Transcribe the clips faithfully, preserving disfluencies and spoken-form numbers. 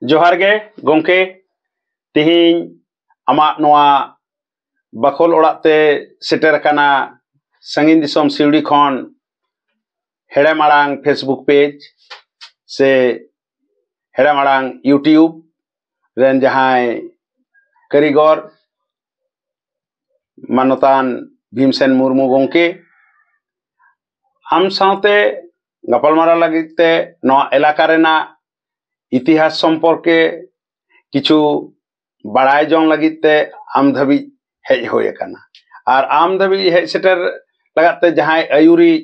ᱡᱚᱦᱟᱨ ᱜᱮ ᱜᱚᱢᱠᱮ, ᱛᱮᱦᱮᱧ ᱟᱢᱟᱜ ᱱᱚᱣᱟ ᱵᱟᱠᱷᱳᱞ ᱚᱲᱟᱜ ᱛᱮ ᱥᱮᱴᱮᱨ ᱟᱠᱟᱱᱟ ᱥᱟᱺᱜᱤᱧ ᱫᱤᱥᱚᱢ ᱥᱤᱣᱲᱤ ᱠᱷᱚᱱ ᱦᱮᱲᱮᱢ ᱟᱲᱟᱝ Facebook page ᱥᱮ ᱦᱮᱲᱮᱢ ᱟᱲᱟᱝ YouTube ᱨᱮᱱ ᱡᱟᱦᱟᱸᱭ ᱠᱟᱹᱨᱤᱜᱚᱨ ᱢᱟᱱᱚᱛᱟᱱ ᱵᱷᱤᱢᱥᱮᱱ ᱢᱩᱨᱢᱩ ᱜᱚᱢᱠᱮ, ᱟᱢ ᱥᱟᱶᱛᱮ ᱜᱟᱯᱟᱞᱢᱟᱨᱟᱣ ᱞᱟᱹᱜᱤᱫ ᱛᱮ ᱱᱚᱣᱟ ᱮᱞᱟᱠᱟ ᱨᱮᱱᱟᱜ ᱤᱛᱤᱦᱟᱥ ᱥᱚᱢᱯᱚᱨᱠᱮ ᱠᱤᱪᱷᱩ ᱵᱟᱲᱟᱭ ᱡᱚᱝ ᱞᱟᱹᱜᱤᱫ ᱛᱮ ᱟᱢ ᱫᱷᱟᱹᱵᱤᱡ ᱦᱮᱡ ᱦᱩᱭ ᱟᱠᱟᱱᱟ᱾ ᱟᱨ ᱟᱢ ᱫᱷᱟᱹᱵᱤᱡ ᱦᱮᱡ ᱥᱮᱴᱮᱨ ᱞᱟᱜᱟᱫ ᱛᱮ ᱡᱟᱦᱟᱸᱭ ᱟᱹᱭᱩᱨᱤᱡ,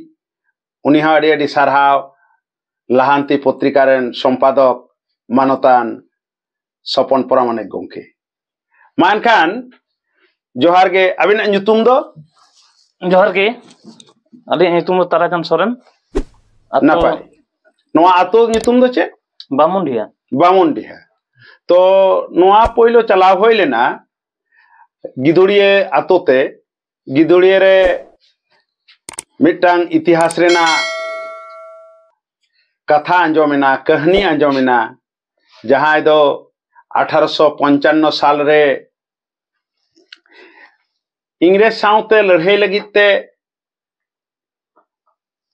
ᱩᱱᱤ ᱦᱚᱸ ᱟᱹᱰᱤ ᱟᱹᱰᱤ ᱥᱟᱨᱦᱟᱣ, ᱞᱟᱦᱟᱱᱛᱤ ᱯᱚᱛᱨᱤᱠᱟ ᱨᱮᱱ ᱥᱚᱢᱯᱟᱫᱚᱠ ᱢᱟᱱᱚᱛᱟᱱ ᱥᱚᱯᱚᱱ ᱯᱚᱨᱟᱢᱟᱱᱤᱠ ᱜᱚᱢᱠᱮ᱾ ᱢᱟ ᱮᱱᱠᱷᱟᱱ ᱡᱚᱦᱟᱨ ᱜᱮ, ᱟᱹᱵᱤᱱᱟᱜ ᱧᱩᱛᱩᱢ ᱫᱚ? ᱡᱚᱦᱟᱨ ᱜᱮ, ᱟᱹᱞᱤᱧᱟᱜ ᱧᱩᱛᱩᱢ ᱫᱚ ᱛᱟᱨᱟᱪᱟᱸᱫᱽ ᱥᱚᱨᱮᱱ᱾ ᱟᱹᱛᱩ ᱱᱟᱯᱟᱭ᱾ ᱱᱚᱣᱟ ᱟᱹᱛᱩ ᱧᱩᱛᱩᱢ ᱫᱚ ᱪᱮᱫ? ᱵᱟᱢᱩᱱᱰᱤᱦᱟ᱾ ᱵᱟᱢᱩᱱᱰᱤᱦᱟ᱾ ᱛᱚ ᱱᱚᱣᱟ ᱯᱳᱭᱞᱳ ᱪᱟᱞᱟᱣ ᱦᱩᱭ ᱞᱮᱱᱟ ᱜᱤᱫᱩᱲᱤᱭᱟᱹ ᱟᱹᱛᱩ ᱛᱮ᱾ ᱜᱤᱫᱩᱲᱤᱭᱟᱹ ᱨᱮ ᱢᱤᱫᱴᱟᱝ ᱤᱛᱤᱦᱟᱥ ᱨᱮᱱᱟᱜ ᱠᱟᱛᱷᱟ ᱟᱸᱡᱚᱢᱮᱱᱟ, ᱠᱟᱹᱦᱱᱤ ᱟᱸᱡᱚᱢᱮᱱᱟ, ᱡᱟᱦᱟᱸᱭ ᱫᱚ ᱟᱴᱷᱟᱨᱚᱥᱚ ᱯᱚᱧᱪᱟᱱᱱᱚ ᱥᱟᱞ ᱨᱮ ᱤᱝᱨᱮᱡᱽ ᱥᱟᱶᱛᱮ ᱞᱟᱹᱲᱦᱟᱹᱭ ᱞᱟᱹᱜᱤᱫ ᱛᱮ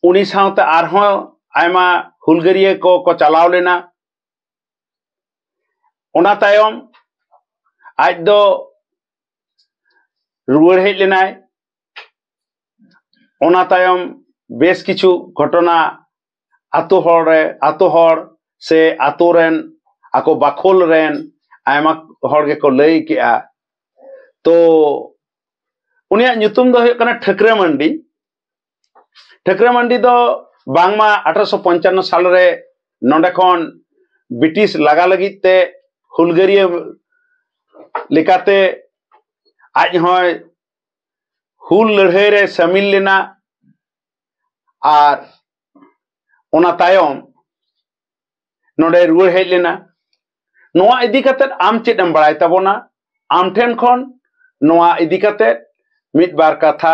ᱩᱱᱤ ᱥᱟᱶᱛᱮ ᱟᱨᱦᱚᱸ ᱟᱭᱢᱟ ᱦᱩᱞᱜᱟᱹᱨᱤᱭᱟᱹ ᱠᱚ ᱠᱚ ᱪᱟᱞᱟᱣ ᱞᱮᱱᱟ᱾ ᱚᱱᱟ ᱛᱟᱭᱚᱢ ᱟᱡ ᱫᱚ ᱨᱩᱣᱟᱹᱲ ᱦᱮᱡ ᱞᱮᱱᱟᱭ᱾ ᱚᱱᱟ ᱛᱟᱭᱚᱢ ᱵᱮᱥ ᱠᱤᱪᱷᱩ ᱜᱷᱚᱴᱚᱱᱟ ᱟᱛᱳ ᱦᱚᱲ ᱨᱮ, ᱟᱛᱳ ᱦᱚᱲ ᱥᱮ ᱟᱛᱳ ᱨᱮᱱ ᱟᱠᱚ ᱵᱟᱠᱷᱳᱞ ᱨᱮᱱ ᱟᱭᱢᱟ ᱦᱚᱲ ᱜᱮᱠᱚ ᱞᱟᱹᱭ ᱠᱮᱜᱼᱟ᱾ ᱛᱚ ᱩᱱᱤᱭᱟᱜ ᱧᱩᱛᱩᱢ ᱫᱚ ᱦᱩᱭᱩᱜ ᱠᱟᱱᱟ ᱴᱷᱟᱹᱠᱨᱟᱹ ᱢᱟᱱᱰᱤ᱾ ᱴᱷᱟᱹᱠᱨᱟᱹ ᱢᱟᱱᱰᱤ ᱫᱚ ᱵᱟᱝᱢᱟ ᱟᱴᱷᱨᱚᱥᱚ ᱯᱚᱧᱪᱟᱱᱱᱚ ᱥᱟᱞ ᱨᱮ ᱱᱚᱰᱮ ᱠᱷᱚᱱ ᱵᱨᱤᱴᱤᱥ ᱞᱟᱜᱟ ᱞᱟᱹᱜᱤᱫ ᱛᱮ ᱦᱩᱞᱜᱟᱹᱨᱤᱭᱟᱹ ᱞᱮᱠᱟᱛᱮ ᱟᱡ ᱦᱚᱸᱭ ᱦᱩᱞ ᱞᱟᱹᱲᱦᱟᱹᱭ ᱨᱮ ᱥᱟᱹᱢᱤᱞ ᱞᱮᱱᱟ᱾ ᱟᱨ ᱚᱱᱟ ᱛᱟᱭᱚᱢ ᱱᱚᱰᱮ ᱨᱩᱣᱟᱹᱲ ᱦᱮᱡ ᱞᱮᱱᱟ᱾ ᱱᱚᱣᱟ ᱤᱫᱤ ᱠᱟᱛᱮ ᱟᱢ ᱪᱮᱫ ᱮᱢ ᱵᱟᱲᱟᱭ ᱛᱟᱵᱚᱱᱟ? ᱟᱢ ᱴᱷᱮᱱ ᱠᱷᱚᱱ ᱱᱚᱣᱟ ᱤᱫᱤ ᱠᱟᱛᱮ ᱢᱤᱫ ᱵᱟᱨ ᱠᱟᱛᱷᱟ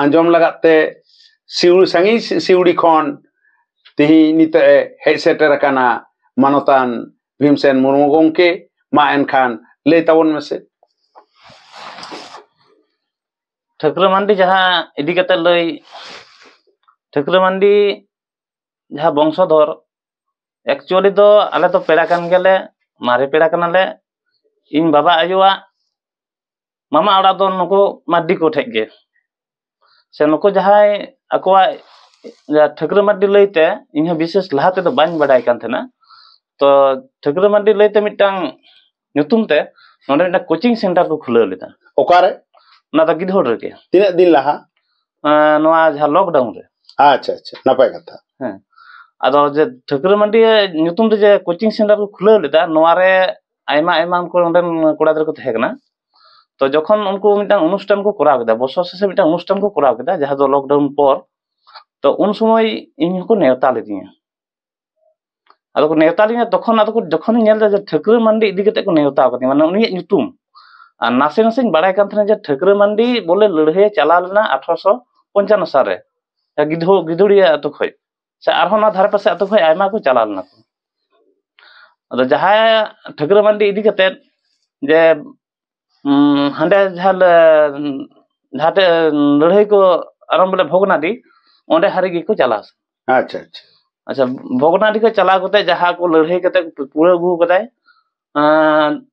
ᱟᱸᱡᱚᱢ ᱞᱟᱜᱟᱫ ᱛᱮ ᱥᱤᱣ-, ᱥᱟᱺᱜᱤᱧ ᱥᱤ-, ᱥᱤᱣᱲᱤ ᱠᱷᱚᱱ ᱛᱮᱦᱮᱧ ᱱᱤᱛᱚᱜ ᱮ ᱦᱮᱡ ᱥᱮᱴᱮᱨ ᱟᱠᱟᱱᱟ ᱢᱟᱱᱚᱛᱟᱱ ᱵᱷᱤᱢᱥᱮᱱ ᱢᱩᱨᱢᱩ ᱜᱚᱢᱠᱮ, ᱢᱟ ᱮᱱᱠᱷᱟᱱ ᱞᱟᱹᱭ ᱛᱟᱵᱚᱱ ᱢᱮᱥᱮ᱾ ᱴᱷᱟᱹᱠᱨᱟᱹ ᱢᱟᱱᱰᱤ ᱡᱟᱦᱟᱸ ᱤᱫᱤ ᱠᱟᱛᱮ ᱞᱟᱹᱭ, ᱴᱷᱟᱹᱠᱨᱟᱹ ᱢᱟᱱᱰᱤ ᱡᱟᱦᱟᱸ ᱵᱚᱝᱥᱚᱫᱷᱚᱨ, actually ᱫᱚ ᱟᱞᱮ ᱫᱚ ᱯᱮᱲᱟ ᱠᱟᱱ ᱜᱮᱭᱟᱞᱮ, ᱢᱟᱨᱮ ᱯᱮᱲᱟ ᱠᱟᱱᱟᱞᱮ᱾ ᱤᱧ ᱵᱟᱵᱟ ᱟᱭᱳᱣᱟᱜ ᱢᱟᱢᱟ ᱚᱲᱟᱜ ᱫᱚ ᱱᱩᱠᱩ ᱢᱟᱨᱰᱤ ᱠᱚ ᱴᱷᱮᱡ ᱜᱮ᱾ ᱥᱮ ᱱᱩᱠᱩ ᱡᱟᱦᱟᱸᱭ ᱟᱠᱚᱣᱟᱜ ᱡᱟᱦᱟᱸ ᱴᱷᱟᱹᱠᱨᱟᱹ ᱢᱟᱨᱰᱤ ᱞᱟᱹᱭᱛᱮ, ᱤᱧ ᱦᱚᱸ ᱵᱤᱥᱮᱥ ᱞᱟᱦᱟ ᱛᱮᱫᱚ ᱵᱟᱹᱧ ᱵᱟᱰᱟᱭ ᱠᱟᱱ ᱛᱟᱦᱮᱱᱟ᱾ ᱛᱚ ᱴᱷᱟᱹᱠᱨᱟᱹ ᱢᱟᱨᱰᱤ ᱞᱟᱹᱭᱛᱮ ᱢᱤᱫᱴᱟᱝ ᱧᱩᱛᱩᱢ ᱛᱮ ᱱᱚᱰᱮ ᱢᱤᱫᱴᱟᱝ ᱠᱳᱪᱤᱝ ᱥᱮᱱᱴᱟᱨ ᱠᱚ ᱠᱷᱩᱞᱟᱹᱣ ᱞᱮᱫᱟ᱾ ᱚᱠᱟᱨᱮ? ᱚᱱᱟ ᱫᱚ ᱜᱤᱫᱷᱚᱲ ᱨᱮᱜᱮ᱾ ᱛᱤᱱᱟᱹᱜ ᱫᱤᱱ ᱞᱟᱦᱟ? ᱮᱸ, ᱱᱚᱣᱟ ᱡᱟᱦᱟᱸ ᱞᱚᱠᱰᱟᱣᱩᱱ ᱨᱮ᱾ ᱟᱪᱪᱷᱟ, ᱟᱪᱪᱷᱟ, ᱱᱟᱯᱟᱭ ᱠᱟᱛᱷᱟ᱾ ᱦᱮᱸ, ᱟᱫᱚ ᱡᱮ ᱴᱷᱟᱹᱠᱨᱟᱹ ᱢᱟᱨᱰᱤ ᱧᱩᱛᱩᱢ ᱛᱮ ᱡᱮ ᱠᱳᱪᱤᱝ ᱥᱮᱱᱴᱟᱨ ᱠᱚ ᱠᱷᱩᱞᱟᱹᱣ ᱞᱮᱫᱟ, ᱱᱚᱣᱟ ᱨᱮ ᱟᱭᱢᱟ ᱟᱭᱢᱟ ᱩᱱᱠᱩ ᱚᱸᱰᱮᱱ ᱠᱚᱲᱟ ᱜᱤᱫᱽᱨᱟᱹ ᱠᱚ ᱛᱟᱦᱮᱸ ᱠᱟᱱᱟ᱾ ᱛᱚ ᱡᱚᱠᱷᱚᱱ ᱩᱱᱠᱩ ᱢᱤᱫᱴᱟᱝ ᱚᱱᱩᱥᱴᱷᱟᱱ ᱠᱚ ᱠᱚᱨᱟᱣ ᱠᱮᱫᱟ, ᱵᱚᱪᱷᱚᱨ ᱥᱮᱥᱮ ᱢᱤᱫᱴᱟᱝ ᱚᱱᱩᱥᱴᱷᱟᱱ ᱠᱚ ᱠᱚᱨᱟᱣ ᱠᱮᱫᱟ, ᱡᱟᱦᱟᱸ ᱫᱚ ᱞᱚᱠᱰᱟᱣᱩᱱ ᱯᱚᱨ, ᱛᱚ ᱩᱱ ᱥᱚᱢᱚᱭ ᱤᱧ ᱦᱚᱸᱠᱚ ᱱᱮᱣᱛᱟ ᱞᱤᱫᱤᱧᱟ᱾ ᱟᱫᱚ ᱠᱚ ᱱᱮᱣᱛᱟ ᱞᱤᱧᱟ, ᱛᱚᱠᱷᱚᱱ ᱟᱫᱚ ᱠᱚ, ᱡᱚᱠᱷᱚᱱᱤᱧ ᱧᱮᱞ ᱮᱫᱟ ᱡᱮ ᱴᱷᱟᱹᱠᱨᱟᱹ ᱢᱟᱱᱰᱤ ᱤᱫᱤ ᱠᱟᱛᱮ ᱠᱚ ᱱᱮᱣᱛᱟ ᱟᱠᱟᱫᱤᱧᱟ, ᱢᱟᱱᱮ ᱩᱱᱤᱭᱟᱜ ᱧᱩᱛᱩᱢ, ᱟᱨ ᱱᱟᱥᱮ ᱱᱟᱥᱮᱧ ᱵᱟᱲᱟᱭ ᱠᱟᱱ ᱛᱟᱦᱮᱱᱟ ᱡᱮ ᱴᱷᱟᱹᱠᱨᱟᱹ ᱢᱟᱱᱰᱤ ᱵᱚᱞᱮ ᱞᱟᱹᱲᱦᱟᱹᱭᱮ ᱪᱟᱞᱟᱣ ᱞᱮᱱᱟ ᱟᱴᱷᱨᱚᱥᱚ ᱯᱚᱧᱪᱟᱱᱱᱚ ᱥᱟᱞ ᱨᱮ, ᱜᱤᱫᱷᱚ-, ᱜᱤᱫᱷᱩᱲᱤᱭᱟᱹ ᱟᱹᱛᱩ ᱠᱷᱚᱡ, ᱥᱮ ᱟᱨᱦᱚᱸ ᱚᱱᱟ ᱫᱷᱟᱨᱮ ᱯᱟᱥᱮ ᱟᱹᱛᱩ ᱠᱷᱚᱡ ᱟᱭᱢᱟ ᱠᱚ ᱪᱟᱞᱟᱣ ᱞᱮᱱᱟ ᱠᱚ᱾ ᱟᱫᱚ ᱡᱟᱦᱟᱸᱭ ᱴᱷᱟᱹᱠᱨᱟᱹ ᱢᱟᱱᱰᱤ ᱤᱫᱤ ᱠᱟᱛᱮ ᱡᱮ ᱩᱸ, ᱦᱟᱸᱰᱮ ᱡᱟᱦᱟᱸ ᱞᱮ-, ᱡᱟᱦᱟᱸ ᱴᱷᱮᱡ ᱞᱟᱹᱲᱦᱟᱹᱭ ᱠᱚ ᱟᱨᱟᱢᱵᱚ ᱞᱮᱫ ᱵᱷᱚᱜᱽᱱᱟᱰᱤ, ᱚᱸᱰᱮ ᱦᱟᱹᱨᱤᱡ ᱜᱮᱠᱚ ᱪᱟᱞᱟᱣ ᱥᱮ᱾ ᱟᱪᱪᱷᱟ, ᱟᱪᱪᱷᱟ᱾ ᱟᱪᱪᱷᱟ, ᱵᱷᱚᱜᱽᱱᱟᱰᱤ ᱠᱚ ᱪᱟᱞᱟᱣ ᱠᱟᱛᱮ ᱡᱟᱦᱟᱸ ᱠᱚ ᱞᱟᱹᱲᱦᱟᱹᱭ ᱠᱟᱛᱮ ᱠᱚ ᱯᱩᱨᱟᱹᱣ ᱟᱹᱜᱩ ᱠᱟᱫᱟᱭ, ᱟᱸ,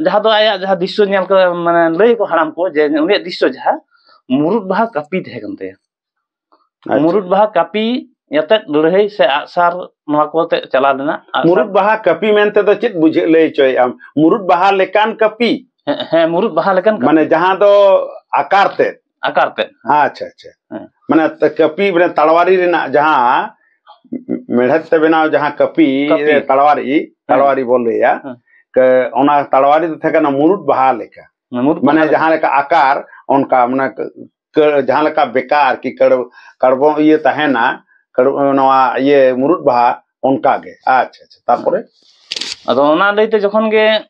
ᱡᱟᱦᱟᱸ ᱫᱚ ᱟᱭᱟᱜ ᱡᱟᱦᱟᱸ ᱫᱨᱤᱥᱥᱚ ᱧᱮᱞ ᱠᱚ, ᱢᱟᱱᱮ, ᱞᱟᱹᱭ ᱟᱠᱚ ᱦᱟᱲᱟᱢ ᱠᱚ ᱡᱮ ᱩᱱᱤᱭᱟᱜ ᱫᱨᱤᱥᱥᱚ ᱡᱟᱦᱟᱸ ᱢᱩᱨᱩᱫ ᱵᱟᱦᱟ ᱠᱟᱹᱯᱤ ᱛᱟᱦᱮᱸ ᱠᱟᱱ ᱛᱟᱭᱟ᱾ ᱟᱪᱪᱷᱟ᱾ ᱢᱩᱨᱩᱫ ᱵᱟᱦᱟ ᱠᱟᱹᱯᱤ ᱟᱛᱮᱫ ᱞᱟᱹᱲᱦᱟᱹᱭ ᱥᱮ ᱟᱜᱼᱥᱟᱨ ᱱᱚᱣᱟ ᱠᱚ ᱟᱛᱮᱫ ᱪᱟᱞᱟᱣ ᱞᱮᱱᱟ᱾ ᱟᱜᱼᱥᱟᱨ᱾ ᱢᱩᱨᱩᱫ ᱵᱟᱦᱟ ᱠᱟᱹᱯᱤ ᱢᱮᱱᱛᱮ ᱫᱚ ᱪᱮᱫ ᱵᱩᱡᱷᱟᱹᱜ, ᱞᱟᱹᱭ ᱦᱚᱪᱚᱭᱮᱫ ᱟᱢ? ᱢᱩᱨᱩᱫ ᱵᱟᱦᱟ ᱞᱮᱠᱟᱱ ᱠᱟᱹᱯᱤ? ᱦᱮᱸ, ᱦᱮᱸ, ᱢᱩᱨᱩᱫ ᱵᱟᱦᱟ ᱞᱮᱠᱟᱱ ᱠᱟᱹᱯᱤ᱾ ᱢᱟᱱᱮ ᱡᱟᱦᱟᱸ ᱫᱚ ᱟᱠᱟᱨ ᱛᱮᱫ? ᱟᱠᱟᱨ ᱛᱮᱫ᱾ ᱟᱪᱪᱷᱟ, ᱟᱪᱪᱷᱟ᱾ ᱦᱮᱸ᱾ ᱢᱟᱱᱮ ᱛ-, ᱠᱟᱹᱯᱤ, ᱢᱟᱱᱮ ᱛᱟᱲᱣᱟᱨᱤ ᱨᱮᱱᱟᱜ ᱡᱟᱦᱟᱸ ᱢᱮᱲᱦᱮᱫ ᱛᱮ ᱵᱮᱱᱟᱣ ᱡᱟᱦᱟᱸ ᱠᱟᱹᱯᱤ, ᱠᱟᱹᱯᱤ᱾ ᱛᱟᱲᱣᱟᱨᱤ, ᱦᱮᱸ᱾ ᱛᱟᱲᱣᱟᱨᱤ ᱵᱚᱱ ᱞᱟᱹᱭᱟ᱾ ᱦᱮᱸ᱾ ᱠᱟᱹ-, ᱚᱱᱟ ᱛᱟᱲᱣᱟᱨᱤ ᱫᱚ ᱛᱟᱦᱮᱸ ᱠᱟᱱᱟ ᱢᱩᱨᱩᱫ ᱵᱟᱦᱟ ᱞᱮᱠᱟ᱾ ᱢᱩᱨᱩᱫ ᱢᱟᱱᱮ ᱵᱟᱦᱟ ᱞᱮᱠᱟ᱾ ᱡᱟᱦᱟᱸ ᱞᱮᱠᱟ ᱟᱠᱟᱨ, ᱚᱱᱠᱟ, ᱢᱟᱱᱮ ᱠᱟᱹ-, ᱡᱟᱦᱟᱸ ᱞᱮᱠᱟ ᱵᱮᱠᱟ ᱟᱨᱠᱤ, ᱠᱟᱹᱲ-, ᱠᱟᱲᱵᱚ ᱤᱭᱟᱹ ᱛᱟᱦᱮᱱᱟ, ᱠᱟᱹᱲ-, ᱱᱚᱣᱟ ᱤᱭᱟᱹ ᱢᱩᱨᱩᱫ ᱵᱟᱦᱟ ᱚᱱᱠᱟ ᱜᱮ᱾ ᱟᱪᱪᱷᱟ, ᱟᱪᱪᱷᱟ, ᱛᱟᱨᱯᱚᱨᱮ? ᱟᱫᱚ ᱚᱱᱟ ᱞᱟᱹᱭᱛᱮ ᱡᱚᱠᱷᱚᱱ ᱜᱮ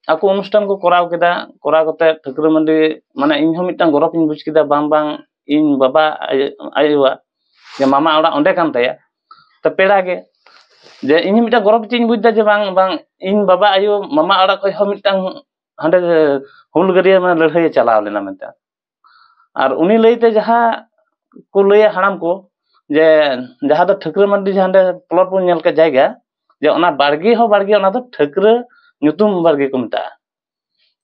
ᱟᱠᱚ ᱚᱱᱩᱥᱴᱷᱟᱱ ᱠᱚ ᱠᱚᱨᱟᱣ ᱠᱮᱫᱟ, ᱠᱚᱨᱟᱣ ᱠᱟᱛᱮ ᱴᱷᱟᱹᱠᱨᱟᱹ ᱢᱟᱹᱱᱰᱤ, ᱢᱟᱱᱮ, ᱤᱧ ᱦᱚᱸ ᱢᱤᱫᱴᱟᱝ ᱜᱚᱨᱚᱵᱽ ᱤᱧ ᱵᱩᱡᱽ ᱠᱮᱫᱟ, ᱵᱟᱝ, ᱵᱟᱝ, ᱤᱧ ᱵᱟᱵᱟ ᱟᱭᱳ-, ᱟᱭᱳᱣᱟᱜ ᱡᱮ ᱢᱟᱢᱟ ᱚᱲᱟᱜ ᱚᱸᱰᱮ ᱠᱟᱱ ᱛᱟᱭᱟ, ᱛᱚ ᱯᱮᱲᱟ ᱜᱮ᱾ ᱡᱮ ᱤᱧ ᱢᱤᱫᱴᱟᱝ ᱜᱚᱨᱚᱵᱽ ᱪᱮᱫ ᱤᱧ ᱵᱩᱡᱽ ᱮᱫᱟ ᱡᱮ ᱵᱟᱝ, ᱵᱟᱝ, ᱤᱧ ᱵᱟᱵᱟ ᱟᱭᱳ ᱢᱟᱢᱟ ᱚᱲᱟᱜ ᱠᱷᱚᱱ ᱦᱚᱸ ᱢᱤᱫᱴᱟᱝ ᱦᱟᱸᱰᱮ ᱦᱩᱞᱜᱟᱹᱨᱤᱭᱟᱹ, ᱢᱟᱱᱮ, ᱞᱟᱹᱲᱦᱟᱹᱭᱮ ᱪᱟᱞᱟᱣ ᱞᱮᱱᱟ ᱢᱮᱱᱛᱮ᱾ ᱟᱨ ᱩᱱᱤ ᱞᱟᱹᱭᱛᱮ ᱡᱟᱦᱟᱸ ᱠᱚ ᱞᱟᱹᱭᱟ ᱦᱟᱲᱟᱢ ᱠᱚ, ᱡᱮ ᱡᱟᱦᱟᱸ ᱫᱚ ᱴᱷᱟᱹᱠᱨᱟᱹ ᱢᱟᱹᱱᱰᱤ ᱡᱟᱦᱟᱸ ᱚᱸᱰᱮ plot ᱵᱚᱱ ᱧᱮᱞ ᱠᱮᱫ ᱡᱟᱭᱜᱟ, ᱡᱮ ᱚᱱᱟ ᱵᱟᱲᱜᱮ ᱦᱚᱸ ᱵᱟᱲᱜᱮ, ᱚᱱᱟ ᱫᱚ ᱴᱷᱟᱹᱠᱨᱟᱹ ᱧᱩᱛᱩᱢ ᱵᱟᱲᱜᱮ ᱠᱚ ᱢᱮᱛᱟᱜᱼᱟ᱾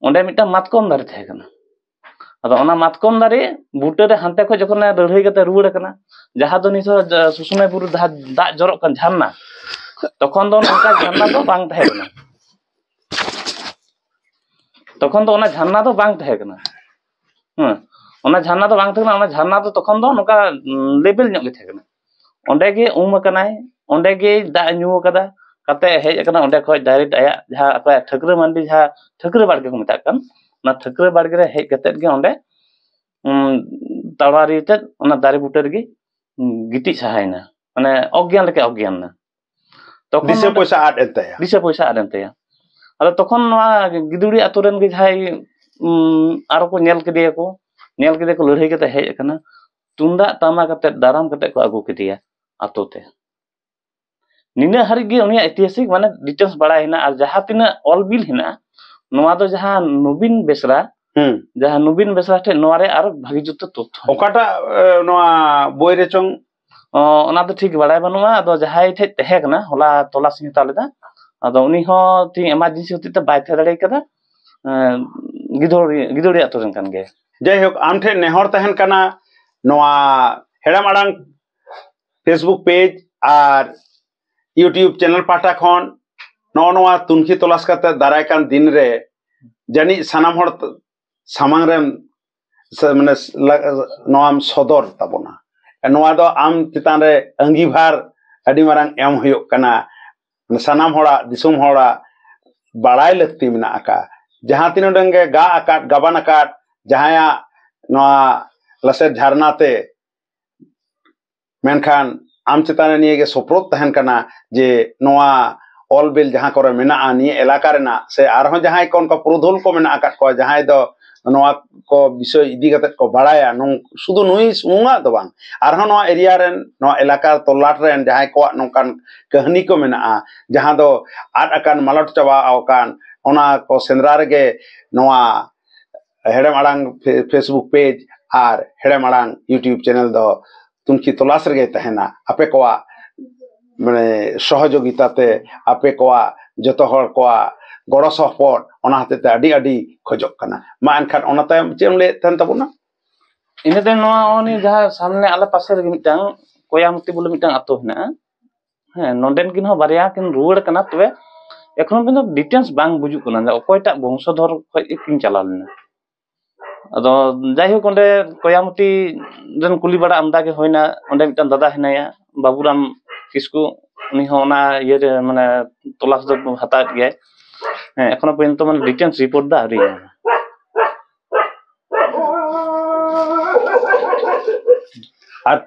ᱚᱸᱰᱮ ᱢᱤᱫᱴᱟᱝ ᱢᱟᱛᱠᱚᱢ ᱫᱟᱨᱮ ᱛᱟᱦᱮᱸ ᱠᱟᱱᱟ᱾ ᱟᱫᱚ ᱚᱱᱟ ᱢᱟᱛᱠᱚᱢ ᱫᱟᱨᱮ ᱵᱩᱴᱟᱹᱨᱮ ᱦᱟᱱᱛᱮ ᱠᱷᱚᱱ ᱡᱚᱠᱷᱚᱱᱮ ᱞᱟᱹᱲᱦᱟᱹᱭ ᱠᱟᱛᱮ ᱨᱩᱣᱟᱹᱲ ᱠᱟᱱᱟ, ᱡᱟᱦᱟᱸ ᱫᱚ ᱱᱤᱛᱚᱜ ᱡᱟ-, ᱥᱩᱥᱩᱱᱤᱭᱟ ᱵᱩᱨᱩ ᱫᱟᱜ, ᱫᱟᱜ ᱡᱚᱨᱚᱜ ᱠᱟᱱ ᱡᱷᱟᱨᱱᱟ, ᱛᱚᱠᱷᱚᱱ ᱫᱚ ᱱᱚᱝᱠᱟ ᱡᱷᱟᱨᱱᱟ ᱫᱚ ᱵᱟᱝ ᱛᱟᱦᱮᱸ ᱠᱟᱱᱟ᱾ ᱛᱚᱠᱷᱚᱱ ᱫᱚ ᱚᱱᱟ ᱡᱷᱟᱨᱱᱟ ᱫᱚ ᱵᱟᱝ ᱛᱟᱦᱮᱸ ᱠᱟᱱᱟ᱾ ᱦᱮᱸ, ᱚᱱᱟ ᱡᱷᱟᱨᱱᱟ ᱫᱚ ᱵᱟᱝ ᱛᱟᱦᱮᱸ ᱠᱟᱱᱟ᱾ ᱚᱱᱟ ᱡᱷᱟᱨᱱᱟ ᱫᱚ ᱛᱚᱠᱷᱚᱱ ᱫᱚ ᱱᱚᱝᱠᱟ, ᱩᱸ, level ᱧᱚᱜ ᱜᱮ ᱛᱟᱦᱮᱸ ᱠᱟᱱᱟ᱾ ᱚᱸᱰᱮ ᱜᱮ ᱩᱢ ᱟᱠᱟᱱᱟᱭ, ᱚᱸᱰᱮ ᱜᱮ ᱫᱟᱜ ᱮ ᱧᱩ ᱟᱠᱟᱫᱟ, ᱠᱟᱛᱮ ᱦᱮᱡ ᱟᱠᱟᱱᱟ ᱚᱸᱰᱮ ᱠᱷᱚᱡ direct ᱟᱭᱟᱜ ᱡᱟᱦᱟᱸ ᱟᱠᱚᱣᱟᱜ ᱴᱷᱟᱹᱠᱨᱟᱹ ᱢᱟᱹᱱᱰᱤ, ᱡᱟᱦᱟᱸ ᱴᱷᱟᱹᱠᱨᱟᱹ ᱵᱟᱲᱜᱮ ᱠᱚ ᱢᱮᱛᱟᱜ ᱠᱟᱱ, ᱚᱱᱟ ᱴᱷᱟᱹᱠᱨᱟᱹ ᱵᱟᱲᱜᱮ ᱨᱮ ᱦᱮᱡ ᱠᱟᱛᱮ ᱜᱮ ᱚᱸᱰᱮ, ᱩᱸ, ᱛᱟᱲᱣᱟᱨᱤ ᱛᱮ ᱚᱱᱟ ᱫᱟᱨᱮ ᱵᱩᱴᱟᱹ ᱨᱮᱜᱮ, ᱩᱸ, ᱜᱤᱛᱤᱡ ᱥᱟᱦᱟᱭᱮᱱᱟ, ᱢᱟᱱᱮ ᱚᱜᱽᱜᱮᱭᱟᱱ ᱞᱮᱠᱟ ᱚᱜᱽᱜᱮᱭᱟᱱ ᱮᱱᱟ᱾ ᱛᱚᱠᱷᱚᱱ ᱫᱤᱥᱟᱹ ᱱᱚᱰᱮ ᱯᱚᱭᱥᱟ ᱟᱫ ᱮᱱ ᱛᱟᱭᱟ᱾ ᱫᱤᱥᱟᱹ ᱯᱚᱭᱥᱟ ᱟᱫ ᱮᱱ ᱛᱟᱭᱟ᱾ ᱟᱫᱚ ᱛᱚᱠᱷᱚᱱ ᱱᱚᱣᱟ ᱜᱤᱫᱩᱲᱤ ᱟᱛᱳ ᱨᱮᱱ ᱜᱮ ᱡᱟᱦᱟᱸᱭ, ᱩᱸ, ᱟᱨᱚ ᱠᱚ ᱧᱮᱞ ᱠᱮᱫᱮᱭᱟᱠᱚ, ᱧᱮᱞ ᱠᱮᱫᱮᱭᱟᱠᱚ ᱞᱟᱹᱲᱦᱟᱹᱭ ᱠᱟᱛᱮ ᱦᱮᱡ ᱟᱠᱟᱱᱟ, ᱛᱩᱢᱫᱟᱜ ᱴᱟᱢᱟᱠ ᱟᱛᱮ ᱫᱟᱨᱟᱢ ᱠᱟᱛᱮ ᱠᱚ ᱟᱹᱜᱩ ᱠᱮᱫᱮᱭᱟ ᱟᱛᱳ ᱛᱮ᱾ ᱱᱤᱱᱟᱹᱜ ᱦᱟᱹᱨᱤᱡ ᱜᱮ ᱩᱱᱤᱭᱟᱜ ᱤᱛᱤᱦᱟᱥᱤᱠ, ᱢᱟᱱᱮ, details ᱵᱟᱲᱟᱭ ᱦᱮᱱᱟᱜᱼᱟ᱾ ᱟᱨ ᱡᱟᱦᱟᱸ ᱛᱤᱱᱟᱹᱜ ᱚᱞ ᱵᱤᱞ ᱦᱮᱱᱟᱜᱼᱟ, ᱱᱚᱣᱟ ᱫᱚ ᱡᱟᱦᱟᱸ ᱱᱚᱵᱤᱱ ᱵᱮᱥᱨᱟ, ᱦᱩᱸ᱾ ᱡᱟᱦᱟᱸ ᱱᱚᱵᱤᱱ ᱵᱮᱥᱨᱟ ᱴᱷᱮᱱ ᱱᱚᱣᱟ ᱨᱮ ᱟᱨᱚ ᱵᱷᱟᱹᱜᱤ ᱡᱩᱛ ᱛᱮ ᱛᱚᱛᱛᱷᱚ ᱦᱮᱱᱟᱜᱼᱟ᱾ ᱚᱠᱟᱴᱟᱜ, ᱮ, ᱱᱚᱣᱟ ᱵᱳᱭ ᱨᱮ ᱪᱚᱝ? ᱚ, ᱚᱱᱟ ᱫᱚ ᱴᱷᱤᱠ ᱵᱟᱲᱟᱭ ᱵᱟᱹᱱᱩᱜᱼᱟ᱾ ᱟᱫᱚ ᱡᱟᱦᱟᱸᱭ ᱴᱷᱮᱡ ᱛᱟᱦᱮᱸ ᱠᱟᱱᱟ, ᱦᱚᱞᱟ ᱛᱚᱞᱟᱥ ᱤᱧ ᱦᱟᱛᱟᱣ ᱞᱮᱫᱟ, ᱟᱫᱚ ᱩᱱᱤ ᱦᱚᱸ ᱛᱮᱦᱮᱧ emergency ᱦᱚᱛᱮᱡ ᱛᱮ ᱵᱟᱭ ᱛᱟᱦᱮᱸ ᱫᱟᱲᱮ ᱠᱟᱫᱟ᱾ ᱮᱸ, ᱜᱤᱫᱷᱚᱲᱤ, ᱜᱤᱫᱷᱚᱲᱤ ᱟᱛᱳ ᱨᱮᱱ ᱠᱟᱱ ᱜᱮᱭᱟᱭ᱾ ᱡᱟᱭᱦᱳᱠ, ᱟᱢ ᱴᱷᱮᱱ ᱱᱮᱦᱚᱨ ᱛᱟᱦᱮᱱ ᱠᱟᱱᱟ, ᱱᱚᱣᱟ ᱦᱮᱲᱮᱢ ᱟᱲᱟᱝ Facebook page ᱟᱨ YouTube channel ᱯᱟᱦᱴᱟ ᱠᱷᱚᱱ ᱱᱚᱜᱼᱚ ᱱᱚᱣᱟ ᱛᱩᱱᱠᱷᱤ ᱛᱚᱞᱟᱥ ᱠᱟᱛᱮ ᱫᱟᱨᱟᱭ ᱠᱟᱱ ᱫᱤᱱ ᱨᱮ ᱡᱟᱹᱱᱤᱡ ᱥᱟᱱᱟᱢ ᱦᱚᱲ ᱥᱟᱢᱟᱝ ᱨᱮᱢ ᱥᱮ, ᱢᱟᱱᱮ, ᱞᱟ-, ᱱᱚᱣᱟᱢ ᱥᱚᱫᱚᱨ ᱛᱟᱵᱚᱱᱟ᱾ ᱱᱚᱣᱟ ᱫᱚ ᱟᱢ ᱪᱮᱛᱟᱱ ᱨᱮ ᱟᱺᱜᱤᱵᱷᱟᱨ ᱟᱹᱰᱤ ᱢᱟᱨᱟᱝ ᱮᱢ ᱦᱩᱭᱩᱜ ᱠᱟᱱᱟ᱾ ᱢᱟᱱᱮ, ᱥᱟᱱᱟᱢ ᱦᱚᱲᱟᱜ, ᱫᱤᱥᱚᱢ ᱦᱚᱲᱟᱜ ᱵᱟᱲᱟᱭ ᱞᱟᱹᱠᱛᱤ ᱢᱮᱱᱟᱜ ᱟᱠᱟᱫ᱾ ᱡᱟᱦᱟᱸ ᱛᱤᱱᱟᱹᱜ ᱩᱰᱟᱹᱝ ᱜᱮ ᱜᱟ ᱟᱠᱟᱫ, ᱜᱟᱵᱟᱱ ᱟᱠᱟᱫ, ᱡᱟᱦᱟᱸᱭᱟᱜ ᱱᱚᱣᱟ ᱞᱟᱥᱮᱨ ᱡᱷᱟᱨᱱᱟ ᱛᱮ, ᱢᱮᱱᱠᱷᱟᱱ ᱟᱢ ᱪᱮᱛᱟᱱ ᱨᱮ ᱱᱤᱭᱟᱹ ᱜᱮ ᱥᱳᱯᱨᱳᱫ ᱛᱟᱦᱮᱱ ᱠᱟᱱᱟ ᱡᱮ ᱱᱚᱣᱟ ᱚᱞ ᱵᱤᱞ ᱡᱟᱦᱟᱸ ᱠᱚᱨᱮ ᱢᱮᱱᱟᱜᱼᱟ, ᱱᱤᱭᱟᱹ ᱮᱞᱟᱠᱟ ᱨᱮᱱᱟᱜ ᱥᱮ ᱟᱨᱦᱚᱸ ᱡᱟᱦᱟᱸᱭ ᱠᱚ ᱚᱱᱠᱟ ᱯᱩᱨᱩᱫᱷᱩᱞ ᱠᱚ ᱢᱮᱱᱟᱜ ᱟᱠᱟᱫ ᱠᱚᱣᱟ, ᱡᱟᱦᱟᱸᱭ ᱫᱚ ᱱᱚᱣᱟ ᱠᱚ ᱵᱤᱥᱚᱭ ᱤᱫᱤ ᱠᱟᱛᱮ ᱠᱚ ᱵᱟᱲᱟᱭᱟ᱾ ᱱᱚᱝ-, ᱥᱩᱫᱷᱩ ᱱᱩᱭ ᱥᱩᱢᱩᱝᱟᱜ ᱫᱚ ᱵᱟᱝ, ᱟᱨᱦᱚᱸ ᱱᱚᱣᱟ ᱮᱨᱤᱭᱟ ᱨᱮᱱ, ᱱᱚᱣᱟ ᱮᱞᱟᱠᱟ ᱛᱚᱞᱞᱟᱴ ᱨᱮᱱ ᱡᱟᱦᱟᱸᱭ ᱠᱚᱣᱟᱜ ᱱᱚᱝᱠᱟᱱ ᱠᱟᱹᱦᱱᱤ ᱠᱚ ᱢᱮᱱᱟᱜᱼᱟ, ᱡᱟᱦᱟᱸ ᱫᱚ ᱟᱫ ᱟᱠᱟᱱ, ᱢᱟᱞᱚᱴ ᱪᱟᱵᱟ ᱟᱠᱟᱱ, ᱚᱱᱟ ᱠᱚ ᱥᱮᱸᱫᱽᱨᱟ ᱨᱮᱜᱮ ᱱᱚᱣᱟ ᱦᱮᱲᱮᱢ ᱟᱲᱟᱝ ᱯᱷᱮ-, Facebook ᱯᱮᱡᱽ ᱟᱨ ᱦᱮᱲᱮᱢ ᱟᱲᱟᱝ YouTube ᱪᱮᱱᱮᱞ ᱫᱚ ᱛᱩᱱᱠᱷᱤ ᱛᱚᱞᱟᱥ ᱨᱮᱜᱮ ᱛᱟᱦᱮᱱᱟ᱾ ᱟᱯᱮ ᱠᱚᱣᱟᱜ, ᱢᱟᱱᱮ, ᱥᱚᱦᱚᱡᱳᱜᱤᱛᱟ ᱛᱮ, ᱟᱯᱮ ᱠᱚᱣᱟᱜ, ᱡᱚᱛᱚ ᱦᱚᱲ ᱠᱚᱣᱟᱜ ᱜᱚᱲᱚ ᱥᱚᱯᱚᱦᱚᱫ, ᱚᱱᱟ ᱦᱚᱛᱮᱡ ᱛᱮ ᱟᱹᱰᱤ, ᱟᱹᱰᱤ ᱠᱷᱚᱡᱚᱜ ᱠᱟᱱᱟ᱾ ᱢᱟ ᱮᱱᱠᱷᱟᱱ ᱚᱱᱟ ᱛᱟᱭᱚᱢ ᱪᱮᱫ ᱮᱢ ᱞᱟᱹᱭᱮᱫ ᱛᱟᱦᱮᱱ ᱛᱟᱵᱚᱱᱟ? ᱤᱱᱟᱹ ᱛᱟᱭᱚᱢ ᱱᱚᱣᱟ ᱩᱱᱤ ᱡᱟᱦᱟᱸ ᱥᱟᱢᱱᱮ ᱟᱞᱮ ᱯᱟᱥᱮ ᱨᱮᱜᱮ ᱢᱤᱫᱴᱟᱝ ᱠᱚᱭᱟᱢᱚᱛᱤ ᱵᱚᱞᱮ ᱢᱤᱫᱴᱟᱝ ᱟᱛᱳ ᱦᱮᱱᱟᱜᱼᱟ᱾ ᱦᱮᱸ, ᱱᱚᱸᱰᱮᱱ ᱠᱤᱱ ᱦᱚᱸ ᱵᱟᱨᱭᱟ ᱠᱤᱱ ᱨᱩᱣᱟᱹᱲ ᱠᱟᱱᱟ, ᱛᱚᱵᱮ ᱮᱠᱷᱚᱱᱚ ᱯᱚᱨᱡᱚᱱᱛᱚ ᱰᱤᱴᱮᱞᱥ ᱵᱟᱝ ᱵᱩᱡᱩᱜ ᱠᱟᱱᱟ ᱡᱮ ᱚᱠᱚᱭᱴᱟᱜ ᱵᱚᱝᱥᱚᱫᱷᱚᱨ ᱠᱷᱚᱡ ᱠᱤᱱ ᱪᱟᱞᱟᱣ ᱞᱮᱱᱟ᱾ ᱟᱫᱚ ᱡᱟᱭᱦᱳᱠ, ᱚᱸᱰᱮ ᱠᱚᱭᱟᱢᱚᱛᱤ ᱨᱮᱱ ᱠᱩᱞᱤ ᱵᱟᱲᱟ ᱟᱢᱫᱟ ᱜᱮ ᱦᱩᱭᱱᱟ᱾ ᱚᱸᱰᱮ ᱢᱤᱫᱴᱟᱝ ᱫᱟᱫᱟ ᱦᱮᱱᱟᱭᱟ, ᱵᱟᱵᱩᱨᱟᱢ ᱠᱤᱥᱠᱩ, ᱩᱱᱤ ᱦᱚᱸ ᱚᱱᱟ ᱤᱭᱟᱹᱨᱮ, ᱢᱟᱱᱮ, ᱛᱚᱞᱟᱥ ᱫᱚ ᱦᱟᱛᱟᱣᱮᱫ ᱜᱮᱭᱟᱭ᱾ ᱦᱮᱸ, ᱮᱠᱷᱚᱱᱚ ᱯᱚᱨᱡᱚᱱᱛᱚ, ᱢᱟᱱᱮ, ᱰᱤᱴᱮᱞᱥ ᱨᱤᱯᱳᱨᱴ ᱫᱚ ᱟᱹᱣᱨᱤ ᱧᱟᱢᱟ᱾ ᱟᱨ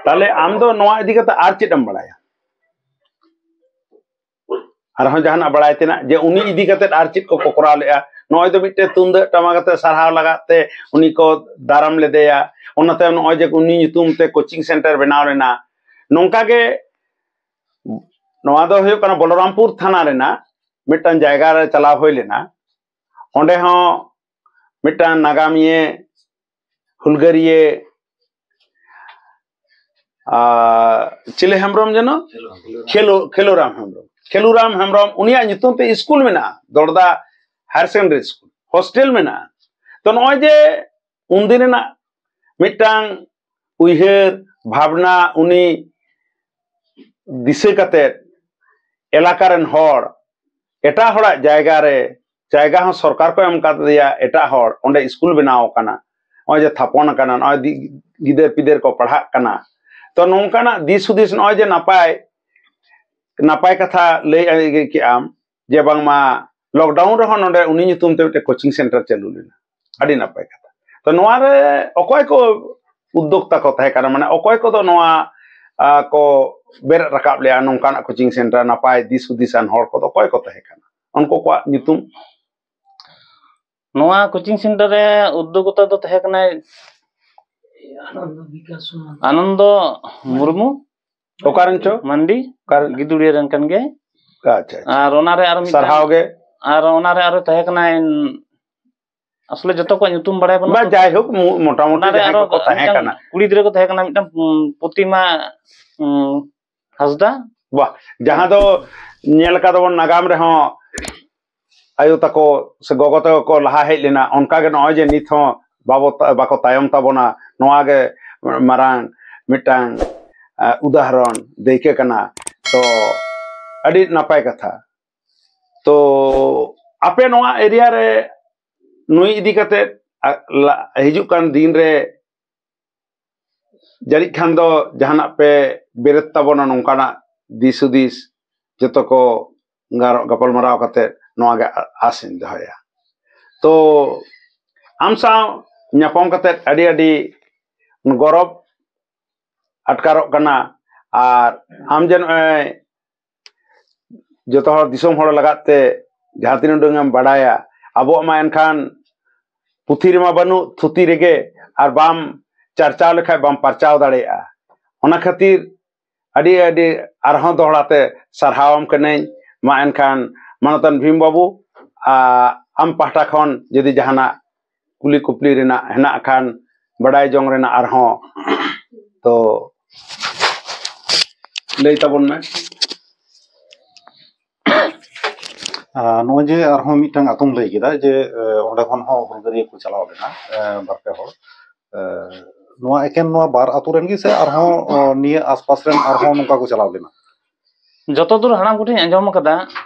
ᱛᱟᱦᱞᱮ ᱟᱢ ᱫᱚ ᱱᱚᱣᱟ ᱤᱫᱤ ᱠᱟᱛᱮ ᱟᱨ ᱪᱮᱫ ᱮᱢ ᱵᱟᱲᱟᱭᱟ? ᱟᱨᱦᱚᱸ ᱡᱟᱦᱟᱱᱟᱜ ᱵᱟᱲᱟᱭ ᱛᱮᱱᱟᱜ, ᱡᱮ ᱩᱱᱤ ᱤᱫᱤ ᱠᱟᱛᱮ ᱟᱨ ᱪᱮᱫ ᱠᱚᱠᱚ ᱠᱚᱨᱟᱣ ᱞᱮᱫᱼᱟ? ᱱᱚᱜᱼᱚᱭ ᱫᱚ ᱢᱤᱫᱴᱮᱱ ᱛᱩᱢᱫᱟᱹᱜ ᱴᱟᱢᱟᱠ ᱟᱛᱮ ᱥᱟᱨᱦᱟᱣ ᱞᱟᱜᱟᱫ ᱛᱮ ᱩᱱᱤ ᱠᱚ ᱫᱟᱨᱟᱢ ᱞᱮᱫᱮᱭᱟ᱾ ᱚᱱᱟ ᱛᱟᱭᱚᱢ ᱱᱚᱜᱼᱚᱭ ᱡᱮ ᱩᱱᱤ ᱧᱩᱛᱩᱢ ᱛᱮ ᱠᱳᱪᱤᱝ ᱥᱮᱱᱴᱟᱨ ᱵᱮᱱᱟᱣ ᱞᱮᱱᱟ᱾ ᱱᱚᱝᱠᱟ ᱜᱮ ᱱᱚᱣᱟ ᱫᱚ ᱦᱩᱭᱩᱜ ᱠᱟᱱᱟ ᱵᱚᱞᱚᱨᱟᱢᱯᱩᱨ ᱛᱷᱟᱱᱟ ᱨᱮᱱᱟᱜ ᱢᱤᱫᱴᱟᱝ ᱡᱟᱭᱜᱟ ᱨᱮ ᱪᱟᱞᱟᱣ ᱦᱩᱭ ᱞᱮᱱᱟ᱾ ᱚᱸᱰᱮ ᱦᱚᱸ ᱢᱤᱫᱴᱟᱝ ᱱᱟᱜᱟᱢᱤᱭᱟᱹ, ᱦᱩᱞᱜᱟᱹᱨᱤᱭᱟᱹ, ᱟᱨ ᱪᱤᱞᱤ ᱦᱮᱢᱵᱨᱚᱢ ᱡᱮᱱᱚ? ᱠᱷᱮᱞᱩ, ᱠᱷᱮᱞᱩᱨᱟᱢ ᱦᱮᱢᱵᱨᱚᱢ᱾ ᱠᱷᱮᱞᱩᱨᱟᱢ ᱦᱮᱢᱵᱨᱚᱢ, ᱩᱱᱤᱭᱟᱜ ᱧᱩᱛᱩᱢ ᱛᱮ ᱥᱠᱩᱞ ᱢᱮᱱᱟᱜᱼᱟ, ᱫᱚᱲᱫᱟ ᱦᱟᱭᱟᱨ ᱥᱮᱠᱮᱱᱰᱟᱨᱤ ᱥᱠᱩᱞ, ᱦᱳᱥᱴᱮᱞ ᱢᱮᱱᱟᱜᱼᱟ᱾ ᱛᱚ, ᱱᱚᱜᱼᱚᱭ ᱡᱮ ᱩᱱᱫᱤᱱ ᱨᱮᱱᱟᱜ ᱢᱤᱫᱴᱟᱝ ᱩᱭᱦᱟᱹᱨ ᱵᱷᱟᱵᱽᱱᱟ, ᱩᱱᱤ ᱫᱤᱥᱟᱹ ᱠᱟᱛᱮᱫ ᱮᱞᱟᱠᱟ ᱨᱮᱱ ᱦᱚᱲ ᱮᱴᱟᱜ ᱦᱚᱲᱟᱜ ᱡᱟᱭᱜᱟ ᱨᱮ, ᱡᱟᱭᱜᱟ ᱦᱚᱸ ᱥᱚᱨᱠᱟᱨ ᱠᱚ ᱮᱢ ᱠᱟᱫᱮᱭᱟ, ᱮᱴᱟᱜ ᱦᱚᱲ ᱚᱸᱰᱮ ᱥᱠᱩᱞ ᱵᱮᱱᱟᱣ ᱟᱠᱟᱱᱟ, ᱱᱚᱜᱼᱚᱭ ᱡᱮ ᱛᱷᱟᱯᱚᱱ ᱟᱠᱟᱱᱟ, ᱱᱚᱜᱼᱚᱭ ᱫᱤ-, ᱜᱤᱫᱟᱹᱨ ᱯᱤᱫᱟᱹᱨ ᱠᱚ ᱯᱟᱲᱦᱟᱜ ᱠᱟᱱᱟ᱾ ᱛᱚ, ᱱᱚᱝᱠᱟᱱᱟᱜ ᱫᱤᱥ ᱦᱩᱫᱤᱥ, ᱱᱚᱜᱼᱚᱭ ᱡᱮ ᱱᱟᱯᱟᱭ, ᱱᱟᱯᱟᱭ ᱠᱟᱛᱷᱟ ᱞᱟᱹᱭ ᱠᱮᱜ ᱟᱢ ᱡᱮ ᱵᱟᱝᱢᱟ ᱞᱚᱠᱰᱟᱣᱩᱱ ᱨᱮᱦᱚᱸ ᱱᱚᱰᱮ ᱩᱱᱤ ᱧᱩᱛᱩᱢ ᱛᱮ ᱢᱤᱫᱴᱮᱱ ᱠᱳᱪᱤᱝ ᱥᱮᱱᱴᱟᱨ ᱪᱟᱹᱞᱩ ᱞᱮᱱᱟ᱾ ᱟᱹᱰᱤ ᱱᱟᱯᱟᱭ ᱠᱟᱛᱷᱟ᱾ ᱛᱚ, ᱱᱚᱣᱟ ᱨᱮ ᱚᱠᱚᱭ ᱠᱚ ᱩᱫᱽᱫᱳᱠᱛᱟ ᱠᱚ ᱛᱟᱦᱮᱸ ᱠᱟᱱᱟ, ᱢᱟᱱᱮ ᱚᱠᱚᱭ ᱠᱚᱫᱚ ᱱᱚᱣᱟ, ᱟ, ᱠᱚ ᱵᱮᱨᱮᱫ ᱨᱟᱠᱟᱵ ᱞᱮᱜᱼᱟ, ᱱᱚᱝᱠᱟᱱᱟᱜ ᱠᱳᱪᱤᱝ ᱥᱮᱱᱴᱟᱨ, ᱱᱟᱯᱟᱭ ᱫᱤᱥ ᱦᱩᱫᱤᱥᱟᱱ ᱦᱚᱲ ᱠᱚᱫᱚ ᱚᱠᱚᱭ ᱠᱚ ᱛᱟᱦᱮᱸ ᱠᱟᱱᱟ? ᱩᱱᱠᱩ ᱠᱚᱣᱟᱜ ᱧᱩᱛᱩᱢ? ᱱᱚᱣᱟ ᱠᱳᱪᱤᱝ ᱥᱮᱱᱴᱟᱨ ᱨᱮ ᱩᱫᱽᱫᱳᱜᱽᱛᱟ ᱫᱚ ᱛᱟᱦᱮᱸ ᱠᱟᱱᱟᱭ ᱟᱱᱚᱱᱫᱚ ᱢᱩᱨᱢᱩ, ᱚᱠᱟᱨᱮᱱ ᱪᱚ? ᱢᱟᱱᱰᱤ, ᱚᱠᱟᱨᱮᱱ? ᱜᱤᱫᱩᱲᱤᱭᱟᱹ ᱨᱮᱱ ᱠᱟᱱ ᱜᱮᱭᱟᱭ᱾ ᱟᱪᱪᱷᱟ, ᱟᱪᱪᱷᱟ᱾ ᱟᱨ ᱚᱱᱟᱨᱮ ᱟᱨᱚ ᱢᱤᱫᱴᱟᱝ, ᱥᱟᱨᱦᱟᱣ ᱜᱮ᱾ ᱟᱨ ᱚᱱᱟᱨᱮ ᱟᱨᱚ ᱛᱟᱦᱮᱸ ᱠᱟᱱᱟᱭ, ᱟᱥᱚᱞᱮ ᱡᱚᱛᱚ ᱠᱚᱣᱟᱜ ᱧᱩᱛᱩᱢ ᱵᱟᱲᱟᱭ ᱵᱟᱹᱱᱩᱜ ᱵᱟ, ᱛᱚ᱾ ᱡᱟᱭᱦᱳᱠ, ᱢᱚ-, ᱢᱚᱴᱟᱢᱩᱴᱤ ᱚᱱᱟᱨᱮ ᱡᱟᱦᱟᱸᱭ ᱟᱨᱚ ᱠᱚᱠᱚ ᱛᱟᱦᱮᱸ ᱢᱤᱫᱴᱟᱝ ᱠᱟᱱᱟ᱾ ᱠᱩᱲᱤ ᱜᱤᱫᱽᱨᱟᱹ ᱠᱚ ᱛᱟᱦᱮᱸ ᱠᱟᱱᱟ, ᱢᱤᱫᱴᱟᱝ, ᱩᱸ, ᱯᱨᱚᱛᱤᱢᱟ, ᱩᱸ, ᱦᱟᱸᱥᱫᱟ᱾ ᱵᱟ, ᱡᱟᱦᱟᱸ ᱫᱚ ᱧᱮᱞ ᱠᱟᱫᱟ ᱵᱚᱱ ᱱᱟᱜᱟᱢ ᱨᱮᱦᱚᱸ, ᱟᱭᱳ ᱛᱟᱠᱚ ᱥᱮ ᱜᱚᱜᱚ ᱛᱟᱠᱚ ᱠᱚ ᱞᱟᱦᱟ ᱦᱮᱡ ᱞᱮᱱᱟ, ᱚᱱᱠᱟᱜᱮ ᱱᱚᱜᱼᱚᱭ ᱡᱮ ᱱᱤᱛ ᱦᱚᱸ ᱵᱟᱵᱚ, ᱵᱟᱠᱚ ᱛᱟᱭᱚᱢ ᱛᱟᱵᱚᱱᱟ, ᱱᱚᱣᱟ ᱜᱮ ᱢᱟᱨᱟᱝ ᱢᱤᱫᱴᱟᱝ, ᱟ, ᱩᱫᱟᱦᱚᱨᱚᱱ, ᱫᱟᱹᱭᱠᱟᱹ ᱠᱟᱱᱟ᱾ ᱛᱚ ᱟᱹᱰᱤ ᱱᱟᱯᱟᱭ ᱠᱟᱛᱷᱟ᱾ ᱛᱚ ᱟᱯᱮ ᱱᱚᱣᱟ ᱮᱨᱤᱭᱟ ᱨᱮ ᱱᱩᱭ ᱤᱫᱤ ᱠᱟᱛᱮ, ᱟ, ᱞᱟ-, ᱦᱤᱡᱩᱜ ᱠᱟᱱ ᱫᱤᱱ ᱨᱮ ᱡᱟᱹᱱᱤᱡ ᱠᱷᱟᱱ ᱫᱚ ᱡᱟᱦᱟᱱᱟᱜ ᱯᱮ ᱵᱮᱨᱮᱫ ᱛᱟᱵᱚᱱᱟ, ᱱᱚᱝᱠᱟᱱᱟᱜ ᱫᱤᱥ ᱦᱩᱫᱤᱥ ᱡᱚᱛᱚ ᱠᱚ ᱜᱟᱨᱚ-, ᱜᱟᱯᱟᱞᱢᱟᱨᱟᱣ ᱠᱟᱛᱮ ᱱᱚᱣᱟ ᱜᱮ ᱟ-, ᱟᱥ ᱤᱧ ᱫᱚᱦᱚᱭᱟ᱾ ᱛᱚ ᱟᱢ ᱥᱟᱶ ᱧᱟᱯᱟᱢ ᱠᱟᱛᱮ ᱟᱹᱰᱤ ᱟᱹᱰᱤ ᱜᱚᱨᱚᱵ ᱟᱴᱠᱟᱨᱚᱜ ᱠᱟᱱᱟ᱾ ᱟᱨ ᱟᱢ ᱡᱮ ᱱᱚᱜᱼᱚᱭ ᱡᱚᱛᱚ ᱦᱚᱲ, ᱫᱤᱥᱚᱢ ᱦᱚᱲ ᱞᱟᱜᱟᱫ ᱛᱮ ᱡᱟᱦᱟᱸ ᱛᱤᱱᱟᱹᱜ ᱩᱰᱟᱹᱝ ᱮᱢ ᱵᱟᱰᱟᱭᱟ, ᱟᱵᱚᱣᱟᱜ ᱢᱟ ᱮᱱᱠᱷᱟᱱ ᱯᱩᱛᱷᱤ ᱨᱮᱢᱟ ᱵᱟᱹᱱᱩᱜ, ᱛᱷᱩᱛᱤ ᱨᱮᱜᱮ, ᱟᱨ ᱵᱟᱢ ᱪᱟᱨᱪᱟᱣ ᱞᱮᱠᱷᱟᱡ ᱵᱟᱢ ᱯᱟᱨᱪᱟᱣ ᱫᱟᱲᱮᱭᱟᱜᱼᱟ᱾ ᱚᱱᱟ ᱠᱷᱟᱹᱛᱤᱨ ᱟᱹᱰᱤ ᱟᱹᱰᱤ ᱟᱨᱦᱚᱸ ᱫᱚᱦᱲᱟ ᱛᱮ ᱥᱟᱨᱦᱟᱣᱟᱢ ᱠᱟᱹᱱᱟᱹᱧ᱾ ᱢᱟ ᱮᱱᱠᱷᱟᱱ ᱢᱟᱱᱚᱛᱟᱱ ᱵᱷᱤᱢ ᱵᱟᱹᱵᱩ, ᱟ-, ᱟᱢ ᱯᱟᱦᱴᱟ ᱠᱷᱚᱱ ᱡᱩᱫᱤ ᱡᱟᱦᱟᱱᱟᱜ ᱠᱩᱞᱤ ᱠᱩᱯᱞᱤ ᱨᱮᱱᱟᱜ ᱦᱮᱱᱟᱜ ᱠᱷᱟᱱ, ᱵᱟᱰᱟᱭ ᱡᱚᱝ ᱨᱮᱱᱟᱜ ᱟᱨᱦᱚᱸ, ᱛᱚ ᱞᱟᱹᱭ ᱛᱟᱵᱚᱱ ᱢᱮ᱾ ᱟᱨ ᱱᱚᱜᱼᱚᱭ ᱡᱮ ᱟᱨᱦᱚᱸ ᱢᱤᱫᱴᱟᱝ ᱟᱛᱳᱢ ᱞᱟᱹᱭ ᱠᱮᱫᱟ ᱡᱮ, ᱮ, ᱚᱸᱰᱮ ᱠᱷᱚᱱ ᱦᱚᱸ ᱦᱩᱞᱜᱟᱹᱨᱤᱭᱟᱹ ᱠᱚ ᱪᱟᱞᱟᱣ ᱞᱮᱱᱟ, ᱮ, ᱵᱟᱨ ᱯᱮ ᱦᱚᱲ᱾ ᱮ, ᱱᱚᱣᱟ ᱮᱠᱮᱱ ᱱᱚᱣᱟ ᱵᱟᱨ ᱟᱛᱳ ᱨᱮᱱ ᱜᱮ ᱥᱮ ᱟᱨᱦᱚᱸ, ᱚ, ᱱᱤᱭᱟᱹ ᱟᱥᱯᱟᱥ ᱨᱮᱱ ᱟᱨᱦᱚᱸ ᱱᱚᱝᱠᱟ ᱠᱚ ᱪᱟᱞᱟᱣ ᱞᱮᱱᱟ? ᱡᱚᱛᱚ ᱫᱩᱨ ᱦᱟᱲᱟᱢ ᱠᱚᱴᱷᱮᱱ ᱟᱸᱡᱚᱢ ᱟᱠᱟᱫᱟ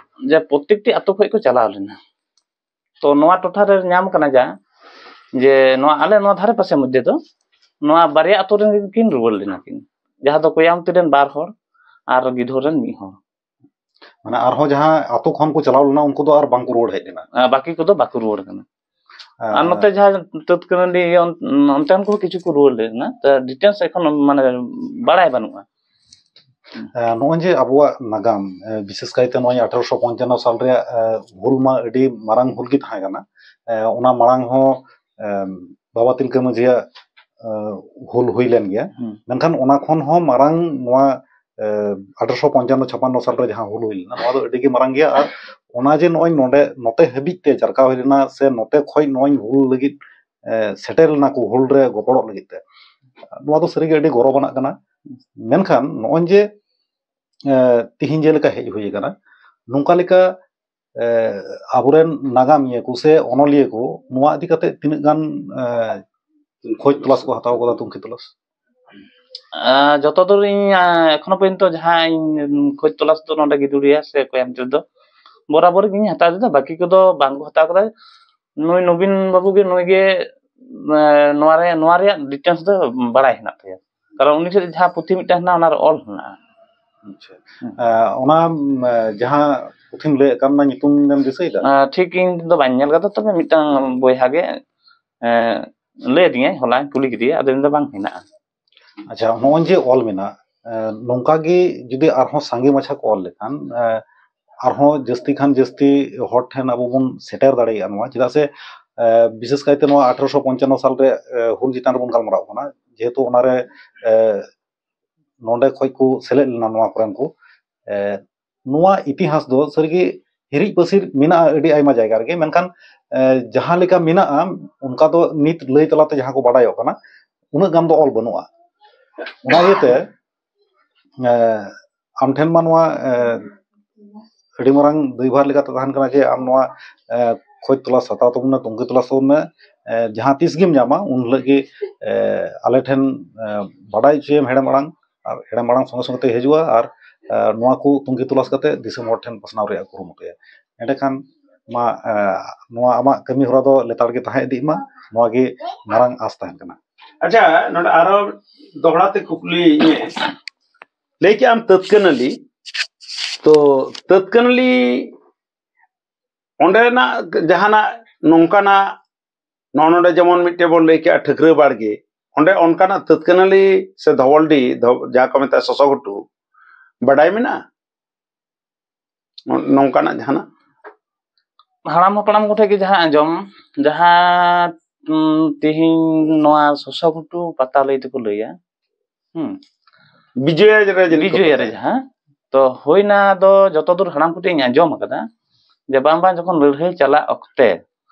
ᱡᱮ ᱯᱨᱚᱛᱮᱠᱴᱤ ᱟᱛᱳ ᱠᱷᱚᱱ ᱠᱚ ᱪᱟᱞᱟᱣ ᱞᱮᱱᱟ᱾ ᱛᱚ ᱱᱚᱣᱟ ᱴᱚᱴᱷᱟ ᱨᱮ ᱧᱟᱢ ᱠᱟᱱᱟ ᱡᱟ, ᱡᱮ ᱱᱚᱣᱟ ᱟᱞᱮ ᱱᱚᱣᱟ ᱫᱷᱟᱨᱮ ᱯᱟᱥᱮ ᱢᱚᱫᱽᱫᱷᱮ ᱫᱚ ᱱᱚᱣᱟ ᱵᱟᱨᱭᱟ ᱟᱛᱳ ᱨᱮᱱ ᱜᱮᱠᱤᱱ ᱨᱩᱣᱟᱹᱲ ᱞᱮᱱᱟ ᱠᱤᱱ, ᱡᱟᱦᱟᱸ ᱫᱚ ᱠᱚᱭᱟᱢᱛᱤ ᱨᱮᱱ ᱵᱟᱨ ᱦᱚᱲ ᱟᱨ ᱜᱤᱫᱷᱚᱨ ᱨᱮᱱ ᱢᱤᱫ ᱦᱚᱲ᱾ ᱢᱟᱱᱮ ᱟᱨᱦᱚᱸ ᱡᱟᱦᱟᱸ ᱟᱛᱳ ᱠᱷᱚᱱ ᱠᱚ ᱪᱟᱞᱟᱣ ᱞᱮᱱᱟ, ᱩᱱᱠᱩ ᱫᱚ ᱟᱨ ᱵᱟᱝ ᱠᱚ ᱨᱩᱣᱟᱹᱲ ᱦᱮᱡ ᱞᱮᱱᱟ? ᱟᱨ ᱵᱟᱹᱠᱤ ᱠᱚᱫᱚ ᱵᱟᱠᱚ ᱨᱩᱣᱟᱹᱲ ᱠᱟᱱᱟ᱾ ᱟᱨ ᱟᱨ ᱱᱚᱛᱮ ᱡᱟᱦᱟᱸ ᱛᱟᱹᱛᱠᱟᱹᱱᱰᱤ ᱚᱱ-, ᱚᱱᱛᱮᱱ ᱠᱚᱦᱚᱸ ᱠᱤᱪᱷᱩ ᱠᱚ ᱨᱩᱣᱟᱹᱲ ᱞᱮᱱᱟ, ᱛᱚ details ᱮᱠᱷᱚᱱ ᱢᱟᱱᱮ ᱵᱟᱲᱟᱭ ᱵᱟᱹᱱᱩᱜᱼᱟ᱾ ᱮ, ᱱᱚᱜᱼᱚᱭ ᱡᱮ ᱟᱵᱚᱣᱟᱜ ᱱᱟᱜᱟᱢ, ᱮ, ᱵᱤᱥᱮᱥ ᱠᱟᱭᱛᱮ ᱱᱚᱜᱼᱚᱭ ᱟᱴᱷᱨᱚᱥᱚ ᱯᱚᱧᱪᱟᱱᱱᱚ ᱥᱟᱞ ᱨᱮᱭᱟᱜ, ᱮ, ᱦᱩᱞ ᱢᱟ ᱟᱹᱰᱤ ᱢᱟᱨᱟᱝ ᱦᱩᱞ ᱜᱮ ᱛᱟᱦᱮᱸ ᱠᱟᱱᱟ, ᱮ, ᱚᱱᱟ ᱢᱟᱲᱟᱝ ᱦᱚᱸ, ᱮ, ᱵᱟᱵᱟ ᱛᱤᱞᱠᱟᱹ ᱢᱟᱹᱡᱷᱤᱭᱟᱜ, ᱮ, ᱦᱩᱞ ᱦᱩᱭ ᱞᱮᱱ ᱜᱮᱭᱟ᱾ ᱦᱩᱸ᱾ ᱢᱮᱱᱠᱷᱟᱱ ᱚᱱᱟ ᱠᱷᱚᱱ ᱦᱚᱸ ᱢᱟᱨᱟᱝ ᱱᱚᱣᱟ, ᱮ, ᱟᱴᱷᱨᱚᱥᱚ ᱯᱚᱧᱪᱟᱱᱱᱚ ᱪᱷᱟᱯᱟᱱᱱᱚ ᱥᱟᱞ ᱨᱮ ᱡᱟᱦᱟᱸ ᱦᱩᱞ ᱦᱩᱭ ᱞᱮᱱᱟ, ᱱᱚᱣᱟ ᱫᱚ ᱟᱹᱰᱤ ᱜᱮ ᱢᱟᱨᱟᱝ ᱜᱮᱭᱟ᱾ ᱟᱨ ᱚᱱᱟ ᱡᱮ ᱱᱚᱜᱼᱚᱭ ᱱᱚᱰᱮ, ᱱᱚᱛᱮ ᱦᱟᱹᱵᱤᱡ ᱛᱮ ᱡᱟᱨᱠᱟᱣ ᱦᱩᱭ ᱞᱮᱱᱟ, ᱥᱮ ᱱᱚᱛᱮ ᱠᱷᱚᱱ ᱱᱚᱜᱼᱚᱭ ᱦᱩᱞ ᱞᱟᱹᱜᱤᱫ, ᱮ, ᱥᱮᱴᱮᱨ ᱞᱮᱱᱟ ᱠᱚ, ᱦᱩᱞ ᱨᱮ ᱜᱚᱯᱚᱲᱚᱜ ᱞᱟᱹᱜᱤᱫ ᱛᱮ, ᱱᱚᱣᱟ ᱫᱚ ᱥᱟᱹᱨᱤᱜᱮ ᱟᱹᱰᱤ ᱜᱚᱨᱚᱵᱽ ᱟᱱᱟᱜ ᱠᱟᱱᱟ᱾ ᱢᱮᱱᱠᱷᱟᱱ ᱱᱚᱜᱼᱚᱭ ᱡᱮ, ᱮ, ᱛᱤᱦᱤᱧ ᱡᱮᱞᱮᱠᱟ ᱦᱮᱡ ᱦᱩᱭ ᱟᱠᱟᱱᱟ, ᱱᱚᱝᱠᱟ ᱞᱮᱠᱟ, ᱮ, ᱟᱵᱚᱨᱮᱱ ᱱᱟᱜᱟᱢᱤᱭᱟᱹ ᱠᱚ ᱥᱮ ᱚᱱᱚᱞᱤᱭᱟᱹ ᱠᱚ ᱱᱚᱣᱟ ᱤᱫᱤ ᱠᱟᱛᱮ ᱛᱤᱱᱟᱹᱜ ᱜᱟᱱ, ᱮ, ᱠᱷᱚᱡᱽ ᱛᱚᱞᱟᱥ ᱠᱚ ᱦᱟᱛᱟᱣ ᱠᱟᱫᱟ, ᱛᱩᱝᱠᱷᱤ ᱛᱚᱞᱟᱥ? ᱟᱨ ᱡᱚᱛᱚ ᱫᱩᱨ ᱤᱧ, ᱟᱸ, ᱮᱠᱷᱚᱱᱚ ᱯᱚᱨᱡᱚᱱᱛᱚ ᱡᱟᱦᱟᱸ ᱤᱧ ᱠᱷᱚᱡᱽ ᱛᱚᱞᱟᱥ ᱫᱚ ᱱᱚᱰᱮ ᱜᱤᱫᱩᱲᱤᱭᱟ ᱥᱮ ᱠᱚᱭᱟᱢ ᱪᱚᱨ ᱫᱚ ᱵᱚᱨᱟᱵᱚᱨ ᱜᱤᱧ ᱦᱟᱛᱟᱣ ᱞᱮᱫᱟ, ᱵᱟᱹᱠᱤ ᱠᱚᱫᱚ ᱵᱟᱝ ᱠᱚ ᱦᱟᱛᱟᱣ ᱠᱟᱫᱟ᱾ ᱱᱩᱭ ᱱᱚᱵᱤᱱ ᱵᱟᱹᱵᱩ ᱜᱮ, ᱱᱩᱭ ᱜᱮ, ᱮᱸ, ᱱᱚᱣᱟ ᱨᱮ, ᱱᱚᱣᱟ ᱨᱮᱭᱟᱜ ᱰᱤᱴᱮᱞᱥ ᱫᱚ ᱵᱟᱲᱟᱭ ᱦᱮᱱᱟᱜ ᱛᱟᱭᱟ, ᱠᱟᱨᱚᱱ ᱩᱱᱤ ᱴᱷᱮᱱ ᱡᱟᱦᱟᱸ ᱯᱩᱛᱷᱤ ᱢᱤᱫᱴᱟᱝ ᱦᱮᱱᱟᱜᱼᱟ, ᱚᱱᱟ ᱨᱮ ᱚᱞ ᱦᱮᱱᱟᱜᱼᱟ᱾ ᱟᱪᱪᱷᱟ᱾ ᱦᱩᱸ᱾ ᱟᱸ, ᱚᱱᱟ, ᱩᱢ, ᱡᱟᱦᱟᱸ ᱯᱩᱛᱷᱤᱢ ᱞᱟᱹᱭᱮᱫ ᱠᱟᱱ, ᱚᱱᱟ ᱧᱩᱛᱩᱢ ᱮᱢ ᱫᱤᱥᱟᱹᱭᱮᱫᱟ? ᱟᱸ, ᱴᱷᱤᱠ ᱤᱧ ᱫᱚ ᱵᱟᱹᱧ ᱧᱮᱞ ᱠᱟᱫᱟ, ᱛᱚᱵᱮ ᱢᱤᱫᱴᱟᱝ ᱵᱚᱭᱦᱟ ᱜᱮ, ᱮᱸ, ᱞᱟᱹᱭ ᱟᱹᱫᱤᱧᱟᱭ, ᱦᱚᱞᱟᱧ ᱠᱩᱞᱤ ᱠᱮᱫᱮᱭᱟ, ᱟᱫᱚ ᱤᱧ ᱫᱚ ᱵᱟᱝ ᱦᱮᱱᱟᱜᱼᱟ᱾ ᱟᱪᱪᱷᱟ, ᱱᱚᱜᱼᱚᱭ ᱡᱮ ᱚᱞ ᱢᱮᱱᱟᱜ, ᱮᱸ, ᱱᱚᱝᱠᱟ ᱜᱮ ᱡᱩᱫᱤ ᱟᱨᱦᱚᱸ ᱥᱟᱸᱜᱮ ᱢᱟᱪᱷᱟ ᱠᱚ ᱚᱞ ᱞᱮᱠᱷᱟᱱ, ᱮᱸ, ᱟᱨᱦᱚᱸ ᱡᱟᱹᱥᱛᱤ ᱠᱷᱟᱱ ᱡᱟᱹᱥᱛᱤ ᱦᱚᱲ ᱴᱷᱮᱱ ᱟᱵᱚ ᱵᱚᱱ ᱥᱮᱴᱮᱨ ᱫᱟᱲᱮᱭᱟᱜᱼᱟ ᱱᱚᱣᱟ, ᱪᱮᱫᱟᱜ ᱥᱮ, ᱮᱸ, ᱵᱤᱥᱮᱥ ᱠᱟᱭᱛᱮ ᱱᱚᱣᱟ ᱟᱴᱷᱨᱚᱥᱚ ᱯᱚᱧᱪᱟᱱᱱᱚ ᱥᱟᱞ ᱨᱮ, ᱮᱸ, ᱦᱩᱞ ᱪᱮᱛᱟᱱ ᱨᱮᱵᱚᱱ ᱜᱟᱞᱢᱟᱨᱟᱣ ᱠᱟᱱᱟ, ᱡᱮᱦᱮᱛᱩ ᱚᱱᱟᱨᱮ, ᱮᱸ, ᱱᱚᱰᱮ ᱠᱷᱚᱡ ᱠᱚ ᱥᱮᱞᱮᱫ ᱞᱮᱱᱟ ᱱᱚᱣᱟ ᱠᱚᱨᱮᱱ ᱠᱚ, ᱮᱸ, ᱱᱚᱣᱟ ᱤᱛᱤᱦᱟᱥ ᱫᱚ ᱥᱟᱹᱨᱤᱜᱮ ᱦᱤᱨᱤᱡ ᱯᱟᱹᱥᱤᱨ ᱢᱮᱱᱟᱜᱼᱟ ᱟᱹᱰᱤ ᱟᱭᱢᱟ ᱡᱟᱭᱜᱟ ᱨᱮᱜᱮ, ᱢᱮᱱᱠᱷᱟᱱ, ᱮᱸ, ᱡᱟᱦᱟᱸ ᱞᱮᱠᱟ ᱢᱮᱱᱟᱜᱼᱟ ᱚᱱᱠᱟ ᱫᱚ ᱱᱤᱛ ᱞᱟᱹᱭ ᱛᱟᱞᱟᱛᱮ ᱡᱟᱦᱟᱸ ᱠᱚ ᱵᱟᱰᱟᱭᱚᱜ ᱠᱟᱱᱟ, ᱩᱱᱟᱹᱜ ᱜᱟᱱ ᱫᱚ ᱚᱞ ᱵᱟᱹᱱᱩᱜᱼᱟ᱾ ᱚᱱᱟ ᱤᱭᱟᱹᱛᱮ, ᱮᱸ, ᱟᱢ ᱴᱷᱮᱱ ᱢᱟ ᱱᱚᱣᱟ, ᱮᱸ, ᱟᱹᱰᱤ ᱢᱟᱨᱟᱝ ᱫᱟᱹᱭᱵᱷᱟᱨ ᱞᱮᱠᱟᱛᱮ ᱛᱟᱦᱮᱱ ᱠᱟᱱᱟ ᱡᱮ ᱟᱢ ᱱᱚᱣᱟ, ᱮᱸ, ᱠᱷᱚᱡᱽ ᱛᱚᱞᱟᱥ ᱦᱟᱛᱟᱣ ᱛᱟᱵᱚᱱ ᱢᱮ, ᱛᱩᱝᱠᱷᱤ ᱛᱚᱞᱟᱥ ᱛᱟᱵᱚᱱ ᱢᱮ᱾ ᱮᱸ, ᱡᱟᱦᱟᱸ ᱛᱤᱥ ᱜᱮᱢ ᱧᱟᱢᱟ, ᱩᱱ ᱦᱤᱞᱳᱜ ᱜᱮ, ᱮᱸ, ᱟᱞᱮ ᱴᱷᱮᱱ, ᱮᱸ, ᱵᱟᱰᱟᱭ ᱦᱚᱪᱚᱭᱮᱢ ᱦᱮᱲᱮᱢ ᱟᱲᱟᱝ, ᱟᱨ ᱦᱮᱲᱮᱢ ᱟᱲᱟᱝ ᱥᱚᱸᱜᱮ ᱥᱚᱸᱜᱮ ᱛᱮ ᱦᱤᱡᱩᱜᱼᱟ, ᱟᱨ, ᱮᱸ, ᱱᱚᱣᱟ ᱠᱚ ᱛᱩᱝᱠᱷᱤ ᱛᱚᱞᱟᱥ ᱠᱟᱛᱮ ᱫᱤᱥᱚᱢ ᱦᱚᱲ ᱴᱷᱮᱱ ᱯᱟᱥᱱᱟᱣ ᱨᱮᱭᱟᱜ ᱠᱩᱨᱩᱢᱩᱴᱩᱭᱟ᱾ ᱮᱸᱰᱮᱠᱷᱟᱱ ᱢᱟ, ᱮᱸ, ᱱᱚᱣᱟ ᱟᱢᱟᱜ ᱠᱟᱹᱢᱤ ᱦᱚᱨᱟ ᱫᱚ ᱞᱮᱛᱟᱲ ᱜᱮ ᱛᱟᱦᱮᱸ ᱤᱫᱤᱜ ᱢᱟ, ᱱᱚᱣᱟ ᱜᱮ ᱢᱟᱨᱟᱝ ᱟᱸᱥ ᱛᱟᱦᱮᱱ ᱠᱟᱱᱟ᱾ ᱟᱪᱪᱷᱟ, ᱱᱚᱰᱮ ᱟᱨᱚ ᱫᱚᱦᱲᱟ ᱛᱮ ᱠᱩᱠᱞᱤ ᱤᱧ ᱞᱟᱹᱭ ᱠᱮᱜ ᱟᱢ ᱛᱟᱹᱛᱠᱟᱹᱱᱟᱹᱞᱤ, ᱛᱚ ᱛᱟᱹᱛᱠᱟᱹᱱᱟᱹᱞᱤ ᱚᱸᱰᱮᱱᱟᱜ ᱡᱟᱦᱟᱱᱟᱜ ᱱᱚᱝᱠᱟᱱᱟᱜ, ᱱᱚᱜᱼᱚ ᱱᱚᱰᱮ ᱡᱮᱢᱚᱱ ᱢᱤᱫᱴᱮᱱ ᱵᱚᱱ ᱞᱟᱹᱭ ᱠᱮᱜᱼᱟ ᱴᱷᱟᱹᱠᱨᱟᱹ ᱵᱟᱲᱜᱮ, ᱚᱸᱰᱮ ᱚᱱᱠᱟᱱᱟᱜ ᱛᱟᱹᱛᱠᱟᱹᱱᱟᱹᱞᱤ ᱥᱮ ᱫᱷᱚᱵᱚᱞᱰᱤ, ᱫᱷᱚ-, ᱡᱟᱦᱟᱸ ᱠᱚ ᱢᱮᱛᱟᱜᱼᱟ ᱥᱚᱥᱚ ᱜᱷᱩᱴᱩ, ᱵᱟᱰᱟᱭ ᱢᱮᱱᱟᱜᱼᱟ ᱱᱚ-, ᱱᱚᱝᱠᱟᱱᱟᱜ ᱡᱟᱦᱟᱱᱟᱜ? ᱦᱟᱲᱟᱢ ᱦᱟᱯᱲᱟᱢ ᱠᱚᱴᱷᱮᱱ ᱜᱮ ᱡᱟᱦᱟᱸ ᱟᱸᱡᱚᱢ, ᱡᱟᱦᱟᱸ, ᱩᱸ, ᱛᱤᱦᱤᱧ ᱱᱚᱣᱟ ᱥᱚᱥᱚ ᱜᱷᱩᱴᱩ ᱯᱟᱛᱟ ᱞᱟᱹᱭ ᱛᱮᱠᱚ ᱞᱟᱹᱭᱟ᱾ ᱦᱩᱸ᱾ ᱵᱤᱡᱚᱭᱟ ᱨᱮ ᱡᱟᱹᱱᱤᱡ ᱠᱚ ᱵᱤᱡᱚᱭᱟ ᱨᱮ ᱯᱟᱛᱟᱭᱟ᱾ ᱡᱟᱦᱟᱸ, ᱛᱚ ᱦᱩᱭᱱᱟ ᱫᱚ ᱡᱚᱛᱚ ᱫᱩᱨ ᱦᱟᱲᱟᱢ ᱠᱚᱴᱷᱮᱱ ᱤᱧ ᱟᱸᱡᱚᱢ ᱟᱠᱟᱫᱟ ᱡᱮ ᱵᱟᱝ ᱵᱟᱝ ᱡᱚᱠᱷᱚᱱ ᱞᱟᱹᱲᱦᱟᱹᱭ ᱪᱟᱞᱟᱜ ᱚᱠᱛᱮ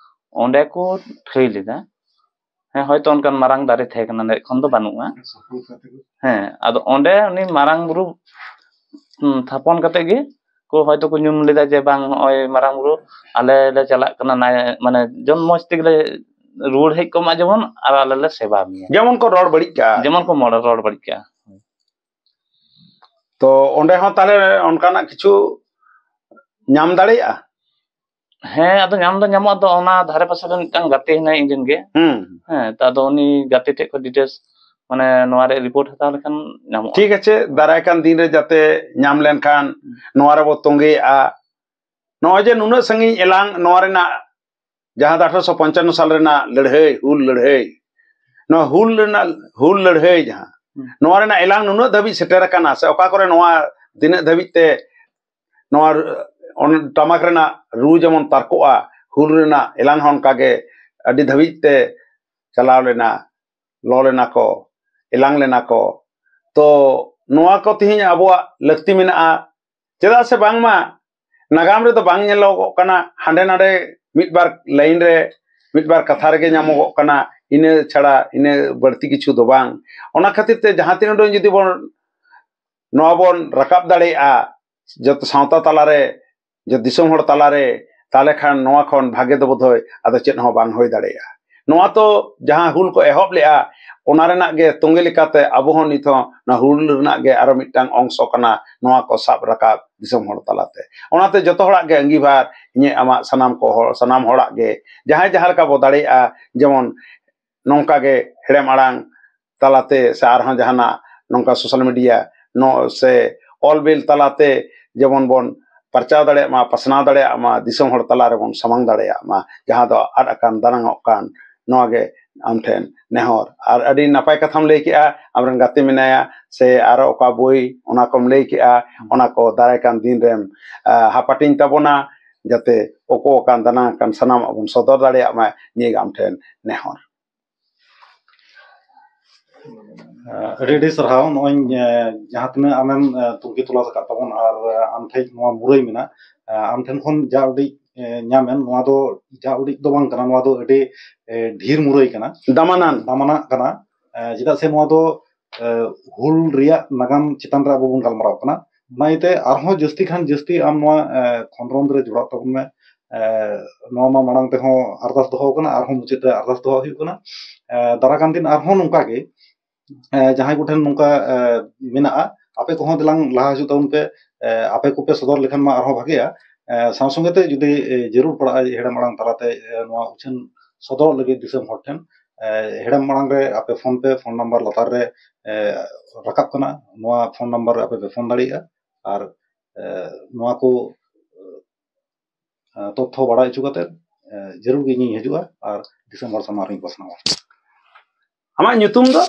ᱚᱸᱰᱮ ᱠᱚ ᱴᱷᱟᱹᱭ ᱞᱮᱫᱟ᱾ ᱦᱮᱸ, ᱦᱚᱭᱛᱚ ᱚᱱᱠᱟᱱ ᱢᱟᱨᱟᱝ ᱫᱟᱨᱮ ᱛᱟᱦᱮᱸ ᱠᱟᱱᱟ, ᱮᱠᱷᱚᱱ ᱫᱚ ᱵᱟᱹᱱᱩᱜᱼᱟ᱾ ᱦᱮᱸ, ᱟᱫᱚ ᱚᱸᱰᱮ ᱩᱱᱤ ᱢᱟᱨᱟᱝ ᱵᱩᱨᱩ, ᱦᱩᱸ, ᱛᱷᱟᱯᱚᱱ ᱠᱟᱛᱮ ᱜᱮ ᱠᱚ ᱦᱚᱭᱛᱚ ᱠᱚ ᱧᱩᱢ ᱞᱮᱫᱟ ᱡᱮ ᱵᱟᱝ, ᱱᱚᱜᱼᱚᱭ ᱢᱟᱨᱟᱝ ᱵᱩᱨᱩ ᱟᱞᱮ ᱞᱮ ᱪᱟᱞᱟᱜ ᱠᱟᱱᱟ, ᱱᱟᱭ-, ᱢᱟᱱᱮ ᱡᱚᱱᱢᱚ ᱛᱮᱜᱮ ᱞᱮ ᱨᱩᱣᱟᱹᱲ ᱦᱮᱡ ᱠᱚᱜ ᱢᱟ ᱡᱮᱢᱚᱱ, ᱟᱨ ᱟᱞᱮ ᱞᱮ ᱥᱮᱵᱟ ᱢᱮᱭᱟ᱾ ᱡᱮᱢᱚᱱ ᱠᱚ ᱨᱚᱲ ᱵᱟᱹᱲᱤᱡ ᱠᱟᱜᱼᱟ᱾ ᱡᱮᱢᱚᱱ ᱠᱚ ᱢᱚᱲ-, ᱨᱚᱲ ᱵᱟᱹᱲᱤᱡ ᱠᱟᱜᱼᱟ᱾ ᱛᱚ ᱚᱸᱰᱮ ᱦᱚᱸ ᱛᱟᱦᱞᱮ ᱚᱱᱠᱟᱱᱟᱜ ᱠᱤᱪᱷᱩ ᱧᱟᱢ ᱫᱟᱲᱮᱭᱟᱜᱼᱟ? ᱦᱮᱸ, ᱟᱫᱚ ᱧᱟᱢ ᱫᱚ ᱧᱟᱢᱚᱜᱼᱟ᱾ ᱟᱫᱚ ᱚᱱᱟ ᱫᱷᱟᱨᱮ ᱯᱟᱥᱮ ᱨᱮ ᱢᱤᱫᱴᱟᱝ ᱜᱟᱛᱮ ᱦᱮᱱᱟᱭ ᱤᱧ ᱨᱮᱱ ᱜᱮ᱾ ᱦᱩᱸ᱾ ᱦᱮᱸ, ᱛᱚ ᱟᱫᱚ ᱩᱱᱤ ᱜᱟᱛᱮ ᱴᱷᱮᱡ ᱠᱷᱚᱱ details, ᱢᱟᱱᱮ ᱱᱚᱣᱟ ᱨᱮ report ᱦᱟᱛᱟᱣ ᱞᱮᱠᱷᱟᱱ ᱧᱟᱢᱚᱜᱼᱟ᱾ ᱴᱷᱤᱠ ᱟᱪᱷᱮ, ᱫᱟᱨᱟᱭ ᱠᱟᱱ ᱫᱤᱱ ᱨᱮ ᱡᱟᱛᱮ ᱧᱟᱢ ᱞᱮᱱᱠᱷᱟᱱ ᱱᱚᱣᱟ ᱨᱮᱵᱚ ᱛᱚᱸᱜᱮᱭᱟᱜᱼᱟ᱾ ᱱᱚᱜᱼᱚᱭ ᱡᱮ ᱱᱩᱱᱟᱹᱜ ᱥᱟᱺᱜᱤᱧ ᱮᱞᱟᱝ ᱱᱚᱣᱟ ᱨᱮᱱᱟᱜ, ᱡᱟᱦᱟᱸ ᱫᱚ ᱟᱴᱷᱨᱚᱥᱚ ᱯᱚᱧᱪᱟᱱᱱᱚ ᱥᱟᱞ ᱨᱮᱱᱟᱜ ᱞᱟᱹᱲᱦᱟᱹᱭ, ᱦᱩᱞ ᱞᱟᱹᱲᱦᱟᱹᱭ, ᱱᱚᱣᱟ ᱦᱩᱞ ᱨᱮᱱᱟᱜ, ᱦᱩᱞ ᱞᱟᱹᱲᱦᱟᱹᱭ ᱡᱟᱦᱟᱸ, ᱦᱩᱸ᱾ ᱱᱚᱣᱟ ᱨᱮᱱᱟᱜ ᱮᱞᱟᱝ ᱱᱩᱱᱟᱹᱜ ᱫᱷᱟᱹᱵᱤᱡ ᱥᱮᱴᱮᱨ ᱟᱠᱟᱱᱟ ᱥᱮ ᱚᱠᱟ ᱠᱚᱨᱮ ᱱᱚᱣᱟ ᱛᱤᱱᱟᱹᱜ ᱫᱷᱟᱹᱵᱤᱡ ᱛᱮ ᱱᱚᱣᱟ ᱨᱩ-, ᱚᱱ-, ᱴᱟᱢᱟᱠ ᱨᱮᱱᱟᱜ ᱨᱩ ᱡᱮᱢᱚᱱ ᱛᱟᱨᱠᱚᱜᱼᱟ, ᱦᱩᱞ ᱨᱮᱱᱟᱜ ᱮᱞᱟᱝ ᱦᱚᱸ ᱚᱱᱠᱟ ᱜᱮ ᱟᱹᱰᱤ ᱫᱷᱟᱹᱵᱤᱡ ᱛᱮ ᱪᱟᱞᱟᱣ ᱞᱮᱱᱟ, ᱞᱚ ᱞᱮᱱᱟ ᱠᱚ, ᱮᱞᱟᱝ ᱞᱮᱱᱟ ᱠᱚ᱾ ᱛᱚ ᱱᱚᱣᱟ ᱠᱚ ᱛᱮᱦᱮᱧ ᱟᱵᱚᱣᱟᱜ ᱞᱟᱹᱠᱛᱤ ᱢᱮᱱᱟᱜᱼᱟ᱾ ᱪᱮᱫᱟᱜ ᱥᱮ ᱵᱟᱝᱢᱟ ᱱᱟᱜᱟᱢ ᱨᱮᱫᱚ ᱵᱟᱝ ᱧᱮᱞᱚᱜᱚᱜ ᱠᱟᱱᱟ, ᱦᱟᱸᱰᱮ ᱱᱟᱰᱮ ᱢᱤᱫ ᱵᱟᱨ ᱞᱟᱭᱤᱱ ᱨᱮ ᱢᱤᱫ ᱵᱟᱨ ᱠᱟᱛᱷᱟ ᱨᱮᱜᱮ ᱧᱟᱢᱚᱜᱚᱜ ᱠᱟᱱᱟ, ᱤᱱᱟᱹ ᱪᱷᱟᱲᱟ ᱤᱱᱟᱹ ᱵᱟᱹᱲᱛᱤ ᱠᱤᱪᱷᱩ ᱫᱚ ᱵᱟᱝ᱾ ᱚᱱᱟ ᱠᱷᱟᱹᱛᱤᱨ ᱛᱮ ᱡᱟᱦᱟᱸ ᱛᱤᱱ ᱩᱰᱟᱹᱝ ᱡᱩᱫᱤ ᱵᱚᱱ ᱱᱚᱣᱟ ᱵᱚᱱ ᱨᱟᱠᱟᱵ ᱫᱟᱲᱮᱭᱟᱜᱼᱟ ᱡᱚᱛᱚ ᱥᱟᱶᱛᱟ ᱛᱟᱞᱟᱨᱮ, ᱡᱚᱛᱚ ᱫᱤᱥᱚᱢ ᱦᱚᱲ ᱛᱟᱞᱟᱨᱮ, ᱛᱟᱦᱚᱞᱮ ᱠᱷᱟᱱ ᱱᱚᱣᱟ ᱠᱷᱚᱱ ᱵᱷᱟᱜᱮ ᱫᱚ ᱵᱳᱫᱷᱚᱭ ᱟᱫᱚ ᱪᱮᱫ ᱦᱚᱸ ᱵᱟᱝ ᱦᱩᱭ ᱫᱟᱲᱮᱭᱟᱜᱼᱟ᱾ ᱱᱚᱣᱟ ᱛᱚ ᱡᱟᱦᱟᱸ ᱦᱩᱞ ᱠᱚ ᱮᱦᱚᱵ ᱞᱮᱜᱼᱟ, ᱚᱱᱟ ᱨᱮᱱᱟᱜ ᱜᱮ ᱛᱚᱸᱜᱮ ᱞᱮᱠᱟᱛᱮ ᱟᱵᱚ ᱦᱚᱸ ᱱᱤᱛ ᱦᱚᱸ ᱱᱚᱣᱟ ᱦᱩᱞ ᱨᱮᱱᱟᱜ ᱜᱮ ᱟᱨᱚ ᱢᱤᱫᱴᱟᱝ ᱚᱝᱥᱚ ᱠᱟᱱᱟ ᱱᱚᱣᱟ ᱠᱚ ᱥᱟᱵ ᱨᱟᱠᱟᱵ ᱫᱤᱥᱚᱢ ᱦᱚᱲ ᱛᱟᱞᱟᱛᱮ᱾ ᱚᱱᱟᱛᱮ ᱡᱚᱛᱚ ᱦᱚᱲᱟᱜ ᱜᱮ ᱟᱸᱜᱤᱵᱷᱟᱨ, ᱤᱧᱟᱹᱜ ᱟᱢᱟᱜ ᱥᱟᱱᱟᱢ ᱠᱚ ᱦᱚᱲ, ᱥᱟᱱᱟᱢ ᱦᱚᱲᱟᱜ ᱜᱮ ᱡᱟᱦᱟᱸᱭ ᱡᱟᱦᱟᱸ ᱞᱮᱠᱟ ᱵᱚ ᱫᱟᱲᱮᱭᱟᱜᱼᱟ, ᱡᱮᱢᱚᱱ ᱱᱚᱝᱠᱟ ᱜᱮ ᱦᱮᱲᱮᱢ ᱟᱲᱟᱝ ᱛᱟᱞᱟᱛᱮ ᱥᱮ ᱟᱨᱦᱚᱸ ᱡᱟᱦᱟᱱᱟᱜ ᱱᱚᱝᱠᱟ social media ᱱᱚ-, ᱥᱮ ᱚᱞ ᱵᱤᱞ ᱛᱟᱞᱟᱛᱮ ᱡᱮᱢᱚᱱ ᱵᱚᱱ ᱯᱟᱨᱪᱟᱣ ᱫᱟᱲᱮᱭᱟᱜ ᱢᱟ, ᱯᱟᱥᱱᱟᱣ ᱫᱟᱲᱮᱭᱟᱜ ᱢᱟ, ᱫᱤᱥᱚᱢ ᱦᱚᱲ ᱛᱟᱞᱟ ᱨᱮᱵᱚᱱ ᱥᱟᱢᱟᱝ ᱫᱟᱲᱮᱭᱟᱜ ᱢᱟ, ᱡᱟᱦᱟᱸ ᱫᱚ ᱟᱫ ᱟᱠᱟᱱ, ᱫᱟᱱᱟᱝ ᱚᱜ ᱠᱟᱱ, ᱱᱚᱣᱟ ᱜᱮ ᱟᱢ ᱴᱷᱮᱱ ᱱᱮᱦᱚᱨ᱾ ᱟᱨ ᱟᱹᱰᱤ ᱱᱟᱯᱟᱭ ᱠᱟᱛᱷᱟᱢ ᱞᱟᱹᱭ ᱠᱮᱜᱼᱟ, ᱟᱢᱨᱮᱱ ᱜᱟᱛᱮ ᱢᱮᱱᱟᱭᱟ ᱥᱮ ᱟᱨᱚ ᱚᱠᱟ ᱵᱳᱭ, ᱚᱱᱟ ᱠᱚᱢ ᱞᱟᱹᱭ ᱠᱮᱜᱼᱟ, ᱚᱱᱟ ᱠᱚ ᱫᱟᱨᱟᱭ ᱠᱟᱱ ᱫᱤᱱ ᱨᱮᱢ, ᱟ, ᱦᱟᱯᱟᱴᱤᱧ ᱛᱟᱵᱚᱱᱟ᱾ ᱡᱟᱛᱮ ᱚᱠᱚ ᱟᱠᱟᱱ ᱫᱟᱱᱟ ᱟᱠᱟᱱ ᱥᱟᱱᱟᱢᱟᱜ ᱵᱚᱱ ᱥᱚᱫᱚᱨ ᱫᱟᱲᱮᱭᱟᱜ ᱢᱟ, ᱱᱤᱭᱟᱹ ᱜᱮ ᱟᱢ ᱴᱷᱮᱱ ᱱᱮᱦᱚᱨ᱾ ᱟᱹᱰᱤ ᱟᱹᱰᱤ ᱥᱟᱨᱦᱟᱣ᱾ ᱱᱚᱜᱼᱚᱭ ᱡᱟᱦᱟᱸ ᱛᱤᱱᱟᱹᱜ ᱟᱢᱮᱢ ᱛᱩᱱᱠᱷᱤ ᱛᱚᱞᱟᱥ ᱟᱠᱟᱫ ᱛᱟᱵᱚᱱ ᱟᱨ ᱟᱢ ᱴᱷᱮᱱ ᱱᱚᱣᱟ ᱢᱩᱨᱟᱹᱭ ᱢᱮᱱᱟᱜ, ᱟᱢ ᱴᱷᱮᱱ ᱠᱷᱚᱱ ᱡᱟ ᱩᱰᱤᱡ ᱧᱟᱢᱮᱱ, ᱱᱚᱣᱟ ᱫᱚ ᱡᱟ ᱩᱰᱤᱡ ᱫᱚ ᱵᱟᱝ ᱠᱟᱱᱟ, ᱱᱚᱣᱟ ᱫᱚ ᱟᱹᱰᱤ ᱰᱷᱮᱨ ᱢᱩᱨᱟᱹᱭ ᱠᱟᱱᱟ, ᱫᱟᱢᱟᱱᱟᱱ᱾ ᱫᱟᱢᱟᱱᱟᱜ ᱠᱟᱱᱟ᱾ ᱪᱮᱫᱟᱜ ᱥᱮ ᱱᱚᱣᱟ ᱫᱚ ᱦᱩᱞ ᱨᱮᱭᱟᱜ ᱱᱟᱜᱟᱢ ᱪᱮᱛᱟᱱ ᱨᱮ ᱟᱵᱚ ᱵᱚᱱ ᱜᱟᱞᱢᱟᱨᱟᱣ ᱠᱟᱱᱟ᱾ ᱚᱱᱟ ᱤᱭᱟᱹᱛᱮ ᱟᱨᱦᱚᱸ ᱡᱟᱹᱥᱛᱤ ᱠᱷᱟᱱ ᱡᱟᱹᱥᱛᱤ ᱟᱢ ᱱᱚᱣᱟ ᱠᱷᱚᱸᱫᱽᱨᱚᱸᱫᱽ ᱨᱮ ᱡᱚᱲᱟᱣ ᱛᱟᱵᱚᱱ ᱢᱮ᱾ ᱱᱚᱣᱟ ᱢᱟ ᱢᱟᱲᱟᱝ ᱛᱮᱦᱚᱸ ᱟᱨᱫᱟᱥ ᱫᱚᱦᱚ ᱠᱟᱱᱟ, ᱟᱨᱦᱚᱸ ᱢᱩᱪᱟᱹᱫ ᱨᱮ ᱟᱨᱫᱟᱥ ᱫᱚᱦᱚ ᱦᱩᱭᱩᱜ ᱠᱟᱱᱟ᱾ ᱫᱟᱨᱟ ᱠᱟᱱ ᱫᱤᱱ ᱟᱨᱦᱚᱸ ᱱᱚᱝᱠᱟ ᱜᱮ ᱡᱟᱦᱟᱸᱭ ᱠᱚᱴᱷᱮᱱ ᱱᱚᱝᱠᱟ ᱢᱮᱱᱟᱜᱼᱟ, ᱟᱯᱮ ᱠᱚᱦᱚᱸ ᱫᱮᱞᱟᱝ ᱞᱟᱦᱟ ᱦᱤᱡᱩᱜ ᱛᱟᱵᱚᱱ ᱯᱮ᱾ ᱟᱯᱮ ᱠᱚᱯᱮ ᱥᱚᱫᱚᱨ ᱞᱮᱠᱷᱟᱱ ᱢᱟ ᱟᱨᱦᱚᱸ ᱵᱷᱟᱜᱮᱜᱼᱟ᱾ ᱥᱟᱶ ᱥᱚᱸᱜᱮ ᱛᱮ ᱡᱩᱫᱤ ᱡᱟᱹᱨᱩᱲ ᱯᱟᱲᱟᱜᱼᱟ ᱦᱮᱲᱮᱢ ᱟᱲᱟᱝ ᱛᱟᱞᱟᱛᱮ ᱱᱚᱣᱟ ᱩᱪᱷᱟᱹᱱ ᱥᱚᱫᱚᱨ ᱞᱟᱹᱜᱤᱫ ᱫᱤᱥᱚᱢ ᱦᱚᱲ ᱴᱷᱮᱱ, ᱦᱮᱲᱮᱢ ᱟᱲᱟᱝ ᱨᱮ ᱟᱯᱮ ᱯᱷᱳᱱ ᱯᱮ, ᱯᱷᱳᱱ ᱱᱟᱢᱵᱟᱨ ᱞᱟᱛᱟᱨ ᱨᱮ ᱨᱟᱠᱟᱵ ᱠᱟᱱᱟ, ᱱᱚᱣᱟ ᱯᱷᱳᱱ ᱱᱟᱢᱵᱟᱨ ᱨᱮ ᱟᱯᱮ ᱯᱮ ᱯᱷᱳᱱ ᱫᱟᱲᱮᱭᱟᱜᱼᱟ᱾ ᱟᱨ ᱱᱚᱣᱟ ᱠᱚ ᱛᱚᱛᱛᱷᱚ ᱵᱟᱲᱟᱭ ᱦᱚᱪᱚ ᱠᱟᱛᱮ ᱡᱟᱹᱨᱩᱲ ᱜᱮ ᱤᱧᱤᱧ ᱦᱤᱡᱩᱜᱼᱟ ᱟᱨ ᱫᱤᱥᱚᱢ ᱦᱚᱲ ᱥᱟᱢᱟᱝ ᱨᱤᱧ ᱯᱟᱥᱱᱟᱣᱟ᱾ ᱟᱢᱟᱜ ᱧᱩᱛᱩᱢ ᱫᱚ?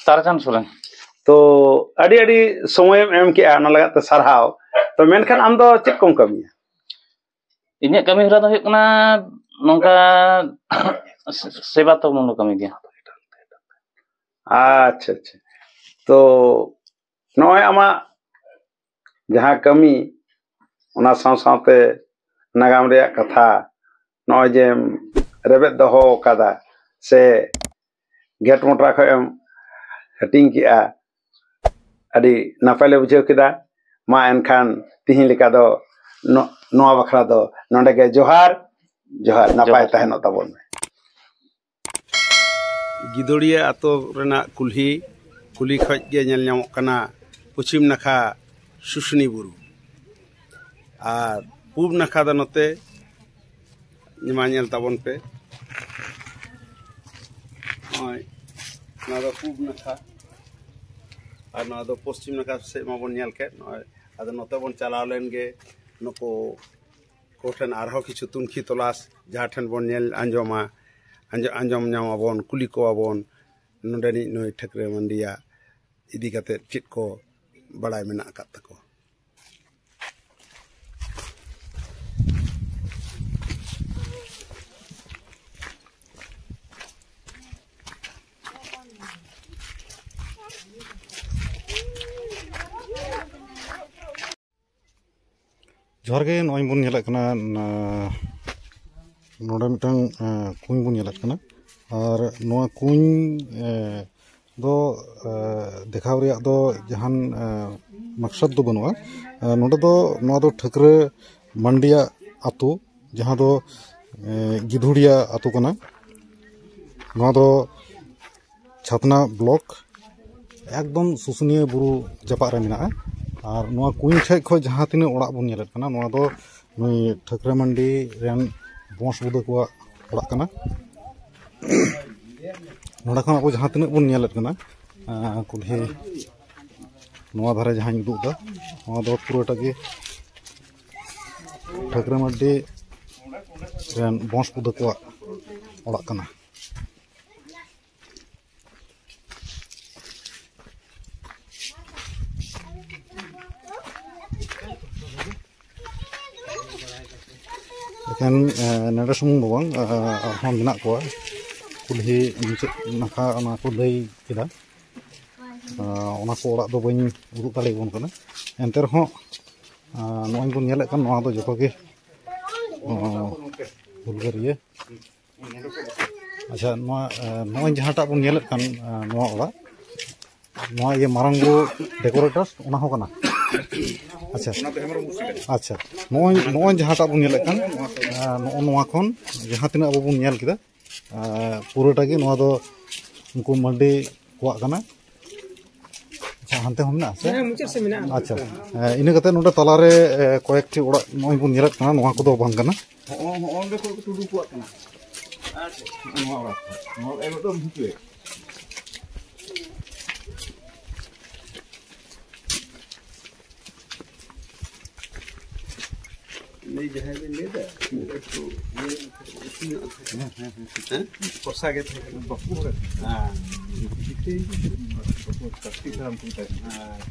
ᱛᱟᱨᱟᱪᱟᱸᱫ ᱥᱚᱨᱮᱱ᱾ ᱛᱚ, ᱟᱹᱰᱤ ᱟᱹᱰᱤ ᱥᱚᱢᱚᱭᱮᱢ ᱮᱢ ᱠᱮᱜᱼᱟ, ᱚᱱᱟ ᱞᱟᱹᱜᱤᱫ ᱛᱮ ᱥᱟᱨᱦᱟᱣ᱾ ᱛᱚ, ᱢᱮᱱᱠᱷᱟᱱ ᱟᱢ ᱫᱚ ᱪᱮᱫ ᱠᱚᱢ ᱠᱟᱹᱢᱤᱭᱟ? ᱤᱧᱟᱹᱜ ᱠᱟᱹᱢᱤ ᱦᱚᱨᱟ ᱫᱚ ᱦᱩᱭᱩᱜ ᱠᱟᱱᱟ ᱱᱚᱝᱠᱟ ᱥᱮᱵᱟ ᱛᱚ ᱢᱩᱞᱚᱠ ᱠᱟᱹᱢᱤ ᱜᱮ᱾ ᱟᱪᱪᱷᱟ ᱟᱪᱪᱷᱟ᱾ ᱛᱚ, ᱱᱚᱜᱼᱚᱭ ᱟᱢᱟᱜ ᱡᱟᱦᱟᱸ ᱠᱟᱹᱢᱤ, ᱚᱱᱟ ᱥᱟᱶ ᱥᱟᱶᱛᱮ ᱱᱟᱜᱟᱢ ᱨᱮᱭᱟᱜ ᱠᱟᱛᱷᱟ ᱱᱚᱜᱼᱚᱭ ᱡᱮᱢ ᱨᱮᱵᱮᱫ ᱫᱚᱦᱚ ᱟᱠᱟᱫᱟ ᱥᱮ ᱜᱷᱮᱴ ᱢᱚᱴᱨᱟ ᱠᱷᱚᱱ ᱮᱢ ᱦᱟᱹᱴᱤᱧ ᱠᱮᱜᱼᱟ, ᱟᱹᱰᱤ ᱱᱟᱯᱟᱭ ᱞᱮ ᱵᱩᱡᱷᱟᱹᱣ ᱠᱮᱫᱟ᱾ ᱢᱟ ᱮᱱᱠᱷᱟᱱ ᱛᱤᱦᱤᱧ ᱞᱮᱠᱟ ᱫᱚ ᱱᱚ-, ᱱᱚᱣᱟ ᱵᱟᱠᱷᱨᱟ ᱫᱚ ᱱᱚᱰᱮ ᱜᱮ ᱡᱚᱦᱟᱨ, ᱡᱚᱦᱟᱨ, ᱱᱟᱯᱟᱭ ᱡᱚᱦᱟᱨ᱾ ᱛᱟᱦᱮᱱᱚᱜ ᱛᱟᱵᱚᱱ ᱢᱮ᱾ ᱜᱤᱫᱚᱲᱤᱭᱟᱹ ᱟᱛᱳ ᱨᱮᱱᱟᱜ ᱠᱩᱞᱦᱤ, ᱠᱩᱞᱦᱤ ᱠᱷᱚᱡ ᱜᱮ ᱧᱮᱞ ᱧᱟᱢᱚᱜ ᱠᱟᱱᱟ ᱯᱚᱪᱷᱤᱢ ᱱᱟᱠᱷᱟ ᱥᱩᱥᱩᱱᱤ ᱵᱩᱨᱩ, ᱟᱨ ᱯᱩᱵ ᱱᱟᱠᱷᱟ ᱫᱚ ᱱᱚᱛᱮ᱾ ᱢᱟ ᱧᱮᱞ ᱛᱟᱵᱚᱱ ᱯᱮ, ᱱᱚᱜᱼᱚᱭ ᱱᱚᱣᱟ ᱫᱚ ᱯᱩᱵ ᱱᱟᱠᱷᱟ ᱟᱨ ᱱᱚᱣᱟ ᱫᱚ ᱯᱚᱥᱪᱤᱢ ᱱᱟᱠᱷᱟ ᱥᱮᱫ ᱢᱟᱵᱚᱱ ᱧᱮᱞ ᱠᱮᱫ᱾ ᱱᱚᱜᱼᱚᱭ ᱟᱫᱚ ᱱᱚᱛᱮ ᱵᱚᱱ ᱪᱟᱞᱟᱣ ᱞᱮᱱ ᱜᱮ, ᱱᱩᱠᱩ ᱠᱚᱴᱷᱮᱱ ᱟᱨᱦᱚᱸ ᱠᱤᱪᱷᱩ ᱛᱩᱱᱠᱷᱤ ᱛᱚᱞᱟᱥ, ᱡᱟᱦᱟᱸ ᱴᱷᱮᱱ ᱵᱚᱱ ᱧᱮᱞ ᱟᱸᱡᱚᱢᱟ, ᱟᱸᱡᱚ-, ᱟᱸᱡᱚᱢ ᱧᱟᱢᱟᱵᱚᱱ, ᱠᱩᱞᱤ ᱠᱚᱣᱟᱵᱚᱱ ᱱᱚᱰᱮᱱᱤᱡ ᱱᱩᱭ ᱴᱷᱟᱹᱠᱨᱟᱹ ᱢᱟᱱᱰᱤᱭᱟᱜ ᱤᱫᱤ ᱠᱟᱛᱮᱫ ᱪᱮᱫ ᱠᱚ ᱵᱟᱲᱟᱭ ᱢᱮᱱᱟᱜ ᱟᱠᱟᱫ ᱛᱟᱠᱚᱣᱟ᱾ ᱡᱚᱦᱟᱨ ᱜᱮ᱾ ᱱᱚᱜᱼᱚᱭ ᱵᱚᱱ ᱧᱮᱞᱮᱫ ᱠᱟᱱᱟ, ᱱᱚᱰᱮ ᱢᱤᱫᱴᱟᱝ ᱠᱩᱧ ᱵᱚᱱ ᱧᱮᱞᱮᱫ ᱠᱟᱱᱟ᱾ ᱟᱨ ᱱᱚᱣᱟ ᱠᱩᱧ ᱫᱚ ᱫᱮᱠᱷᱟᱣ ᱨᱮᱭᱟᱜ ᱫᱚ ᱡᱟᱦᱟᱱ ᱢᱟᱠᱥᱟᱫ ᱫᱚ ᱵᱟᱹᱱᱩᱜᱼᱟ᱾ ᱱᱚᱰᱮ ᱫᱚ, ᱱᱚᱣᱟ ᱫᱚ ᱴᱷᱟᱹᱠᱨᱟᱹ ᱢᱟᱱᱰᱤᱭᱟ ᱟᱛᱳ, ᱡᱟᱦᱟᱸ ᱫᱚ ᱜᱤᱫᱷᱩᱲᱤᱭᱟ ᱟᱛᱳ ᱠᱟᱱᱟ᱾ ᱱᱚᱣᱟ ᱫᱚ ᱪᱷᱟᱛᱱᱟ ᱵᱞᱚᱠ, ᱮᱠᱫᱚᱢ ᱥᱩᱥᱩᱱᱤᱭᱟᱹ ᱵᱩᱨᱩ ᱡᱟᱯᱟᱜ ᱨᱮ ᱢᱮᱱᱟᱜᱼᱟ᱾ ᱟᱨ ᱱᱚᱣᱟ ᱠᱩᱧ ᱴᱷᱮᱡ ᱠᱷᱚᱡ ᱡᱟᱦᱟᱸ ᱛᱤᱱᱟᱹᱜ ᱚᱲᱟᱜ ᱵᱚᱱ ᱧᱮᱞᱮᱫ ᱠᱟᱱᱟ, ᱱᱚᱣᱟ ᱫᱚ ᱱᱩᱭ ᱴᱷᱟᱹᱠᱨᱟᱹ ᱢᱟᱱᱰᱤ ᱨᱮᱱ ᱵᱚᱸᱥ ᱵᱩᱫᱟᱹ ᱠᱚᱣᱟᱜ ᱚᱲᱟᱜ ᱠᱟᱱᱟ᱾ ᱱᱚᱰᱮ ᱠᱷᱚᱱ ᱟᱵᱚ ᱡᱟᱦᱟᱸ ᱛᱤᱱᱟᱹᱜ ᱵᱚᱱ ᱧᱮᱞᱮᱫ ᱠᱟᱱᱟ, ᱟᱸ, ᱠᱩᱞᱦᱤ ᱱᱚᱣᱟ ᱫᱷᱟᱨᱮ ᱡᱟᱦᱟᱸᱧ ᱩᱫᱩᱜ ᱮᱫᱟ, ᱱᱚᱣᱟ ᱫᱚ ᱯᱩᱨᱟᱹᱴᱟ ᱜᱮ ᱴᱷᱟᱹᱠᱨᱟᱹ ᱢᱟᱨᱰᱤ ᱨᱮᱱ ᱵᱚᱸᱥ ᱵᱩᱫᱟᱹ ᱠᱚᱣᱟᱜ ᱚᱲᱟᱜ ᱠᱟᱱᱟ᱾ ᱮᱠᱷᱮᱱ, ᱮ, ᱱᱚᱰᱮ ᱥᱩᱢᱩᱝ ᱫᱚ ᱵᱟᱝ, ᱮ, ᱟᱨᱦᱚᱸ ᱢᱮᱱᱟᱜ ᱠᱚᱣᱟ᱾ ᱠᱩᱞᱦᱤ ᱢᱩᱪᱟᱹᱫ ᱱᱟᱠᱷᱟ ᱚᱱᱟ ᱠᱚ ᱞᱟᱹᱭ ᱠᱮᱫᱟ᱾ ᱮ, ᱚᱱᱟ ᱠᱚ ᱚᱲᱟᱜ ᱫᱚ ᱵᱟᱹᱧ ᱩᱫᱩᱜ ᱫᱟᱲᱮᱭᱟᱵᱚᱱ ᱠᱟᱱᱟ᱾ ᱮᱱᱛᱮ ᱨᱮᱦᱚᱸ, ᱮ, ᱱᱚᱜᱼᱚᱭ ᱵᱚᱱ ᱧᱮᱞᱮᱫ ᱠᱟᱱ, ᱱᱚᱣᱟ ᱫᱚ ᱡᱚᱛᱚ ᱜᱮ, ᱮ, ᱦᱩᱞᱜᱟᱹᱨᱤᱭᱟᱹ᱾ ᱟᱪᱪᱷᱟ, ᱱᱚᱣᱟ, ᱮ, ᱱᱚᱜᱼᱚᱭ ᱡᱟᱦᱟᱸᱴᱟᱜ ᱵᱚᱱ ᱧᱮᱞᱮᱫ ᱠᱟᱱ, ᱮ, ᱱᱚᱣᱟ ᱚᱲᱟᱜ, ᱱᱚᱣᱟ ᱤᱭᱟᱹ ᱢᱟᱨᱟᱝ ᱵᱩᱨᱩ ᱰᱮᱠᱳᱨᱮᱴᱚᱨ, ᱚᱱᱟ ᱦᱚᱸ ᱠᱟᱱᱟ? ᱟᱪᱪᱷᱟ, ᱟᱪᱪᱷᱟ, ᱱᱚᱜᱼᱚᱭ, ᱱᱚᱜᱼᱚᱭ ᱡᱟᱦᱟᱸᱴᱟᱜ ᱵᱚᱱ ᱧᱮᱞᱮᱫ ᱠᱟᱱ, ᱮ, ᱱᱚᱜᱼᱚ ᱱᱚᱣᱟ ᱠᱷᱚᱱ ᱡᱟᱦᱟᱸ ᱛᱤᱱᱟᱹᱜ ᱟᱵᱚ ᱵᱚᱱ ᱧᱮᱞ ᱠᱮᱫᱟ, ᱮ, ᱯᱩᱨᱟᱹᱴᱟ ᱜᱮ ᱱᱚᱣᱟ ᱫᱚ ᱩᱱᱠᱩ ᱢᱟᱹᱱᱰᱤ ᱠᱚᱣᱟᱜ ᱠᱟᱱᱟ᱾ ᱟᱪᱪᱷᱟ, ᱦᱟᱱᱛᱮ ᱦᱚᱸ ᱢᱮᱱᱟᱜᱼᱟ ᱥᱮ? ᱦᱮᱸ, ᱢᱩᱪᱟᱹᱫ ᱥᱮᱫ ᱢᱮᱱᱟᱜᱼᱟ᱾ ᱟᱪᱪᱷᱟ, ᱮ, ᱤᱱᱟᱹ ᱠᱟᱛᱮ ᱱᱚᱰᱮ ᱛᱟᱞᱟᱨᱮ, ᱮ, ᱠᱚᱭᱮᱠᱴᱤ ᱚᱲᱟᱜ ᱱᱚᱜᱼᱚᱭ ᱵᱚᱱ ᱧᱮᱞᱮᱫ ᱠᱟᱱᱟ, ᱱᱚᱣᱟ ᱠᱚᱫᱚ ᱵᱟᱝ ᱠᱟᱱᱟ᱾ ᱦᱚᱸᱜᱼᱚ, ᱦᱚᱸᱜᱼᱚ ᱱᱚᱰᱮ ᱠᱷᱚᱱ ᱠᱚ ᱴᱩᱰᱩ ᱠᱚᱣᱟᱜ ᱠᱟᱱᱟ᱾ ᱟᱪᱪᱷᱟ, ᱱᱚᱣᱟ ᱚᱲᱟᱜ ᱠᱷᱚᱱ᱾ ᱱᱚᱣᱟ ᱮᱠᱫᱚᱢ ᱵᱷᱤᱛᱤᱨ ᱨᱮ᱾ ᱞᱟᱹᱭ ᱡᱟᱦᱟᱸᱭ ᱵᱤᱱ ᱞᱟᱹᱭ ᱫᱟ, ᱮᱠᱴᱩ ᱤᱭᱟᱹ ᱩᱥᱩᱞ ᱧᱚᱜ ᱛᱟᱦᱮᱸ ᱠᱟᱱᱟ᱾ ᱦᱮᱸ, ᱦᱮᱸ, ᱦᱮᱸ᱾ ᱦᱮᱸ? ᱯᱚᱨᱥᱟ ᱜᱮ ᱛᱟᱦᱮᱸ ᱠᱟᱱᱟ᱾ ᱵᱟᱹᱠᱩ ᱦᱚᱲ᱾ ᱦᱮᱸ᱾ ᱵᱟᱹᱠᱩ ᱠᱟᱹᱴᱤᱡ ᱦᱟᱲᱟᱢ ᱠᱚ ᱢᱮᱛᱟᱭ ᱠᱟᱱᱟ᱾ ᱦᱮᱸ᱾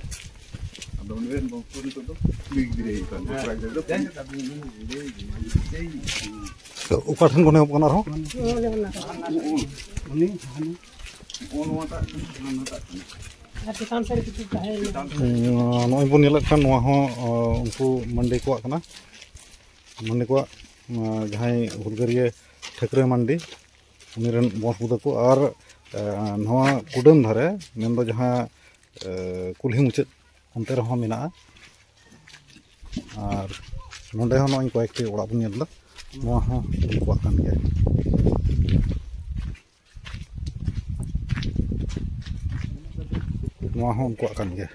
ᱟᱫᱚ ᱩᱱᱤ ᱨᱮᱱ ᱵᱚᱝᱥᱚ ᱱᱤᱛᱚᱜ ᱫᱚ ᱠᱩᱲᱤ ᱜᱤᱫᱽᱨᱟᱹ ᱦᱩᱭᱩᱜ ᱠᱟᱱᱟ᱾ ᱦᱮᱸ᱾ ᱠᱚᱲᱟ ᱜᱤᱫᱽᱨᱟᱹ ᱫᱚ ᱡᱟᱭᱦᱳᱠ, ᱟᱫᱚ ᱩᱱᱤ ᱞᱟᱹᱭ, ᱞᱟᱹᱭ, ᱞᱟᱹᱭ᱾ ᱛᱚ, ᱚᱠᱟ ᱴᱷᱮᱱ ᱠᱷᱚᱱ ᱮᱦᱚᱵ ᱠᱟᱱᱟ ᱟᱨᱦᱚᱸ? ᱩᱱᱤ ᱦᱟᱱᱟ᱾ ᱱᱚᱜᱼᱚ ᱱᱚᱣᱟᱴᱟᱜ ᱠᱟᱱᱟ, ᱦᱟᱱᱟᱴᱟᱜ ᱠᱟᱱᱟ᱾ ᱟᱨ ᱪᱮᱛᱟᱱ ᱥᱮᱫ ᱠᱤᱪᱷᱩ ᱛᱟᱦᱮᱸ ᱞᱮᱱᱟ᱾ ᱱᱚᱜᱼᱚᱭ ᱵᱚᱱ ᱧᱮᱞᱮᱫ ᱠᱟᱱ, ᱱᱚᱣᱟ ᱦᱚᱸ ᱩᱱᱠᱩ ᱢᱟᱱᱰᱤ ᱠᱚᱣᱟᱜ ᱠᱟᱱᱟ᱾ ᱢᱟᱱᱰᱤ ᱠᱚᱣᱟᱜ ᱡᱟᱦᱟᱸᱭ ᱦᱩᱞᱜᱟᱹᱨᱤᱭᱟᱹ ᱴᱷᱟᱹᱠᱨᱟᱹ ᱢᱟᱱᱰᱤ, ᱩᱱᱤ ᱨᱮᱱ ᱵᱚᱸᱥ ᱵᱩᱫᱟᱹ ᱠᱚ᱾ ᱟᱨ ᱱᱚᱣᱟ ᱠᱩᱰᱟᱹᱢ ᱫᱷᱟᱨᱮ, ᱢᱮᱱᱫᱚ ᱡᱟᱦᱟᱸ ᱠᱩᱞᱦᱤ ᱢᱩᱪᱟᱹᱫ, ᱚᱱᱛᱮ ᱨᱮᱦᱚᱸ ᱢᱮᱱᱟᱜᱼᱟ᱾ ᱟᱨ ᱱᱚᱰᱮ ᱦᱚᱸ ᱱᱚᱜᱼᱚᱭ ᱠᱚᱭᱮᱠᱴᱤ ᱚᱲᱟᱜ ᱵᱚᱱ ᱧᱮᱞ ᱮᱫᱟ, ᱱᱚᱣᱟ ᱦᱚᱸ ᱩᱱᱠᱩᱣᱟᱜ ᱠᱟᱱ ᱜᱮᱭᱟ᱾ ᱱᱚᱣᱟ ᱦᱚᱸ ᱩᱱᱠᱩᱣᱟᱜ ᱠᱟᱱ ᱜᱮᱭᱟ᱾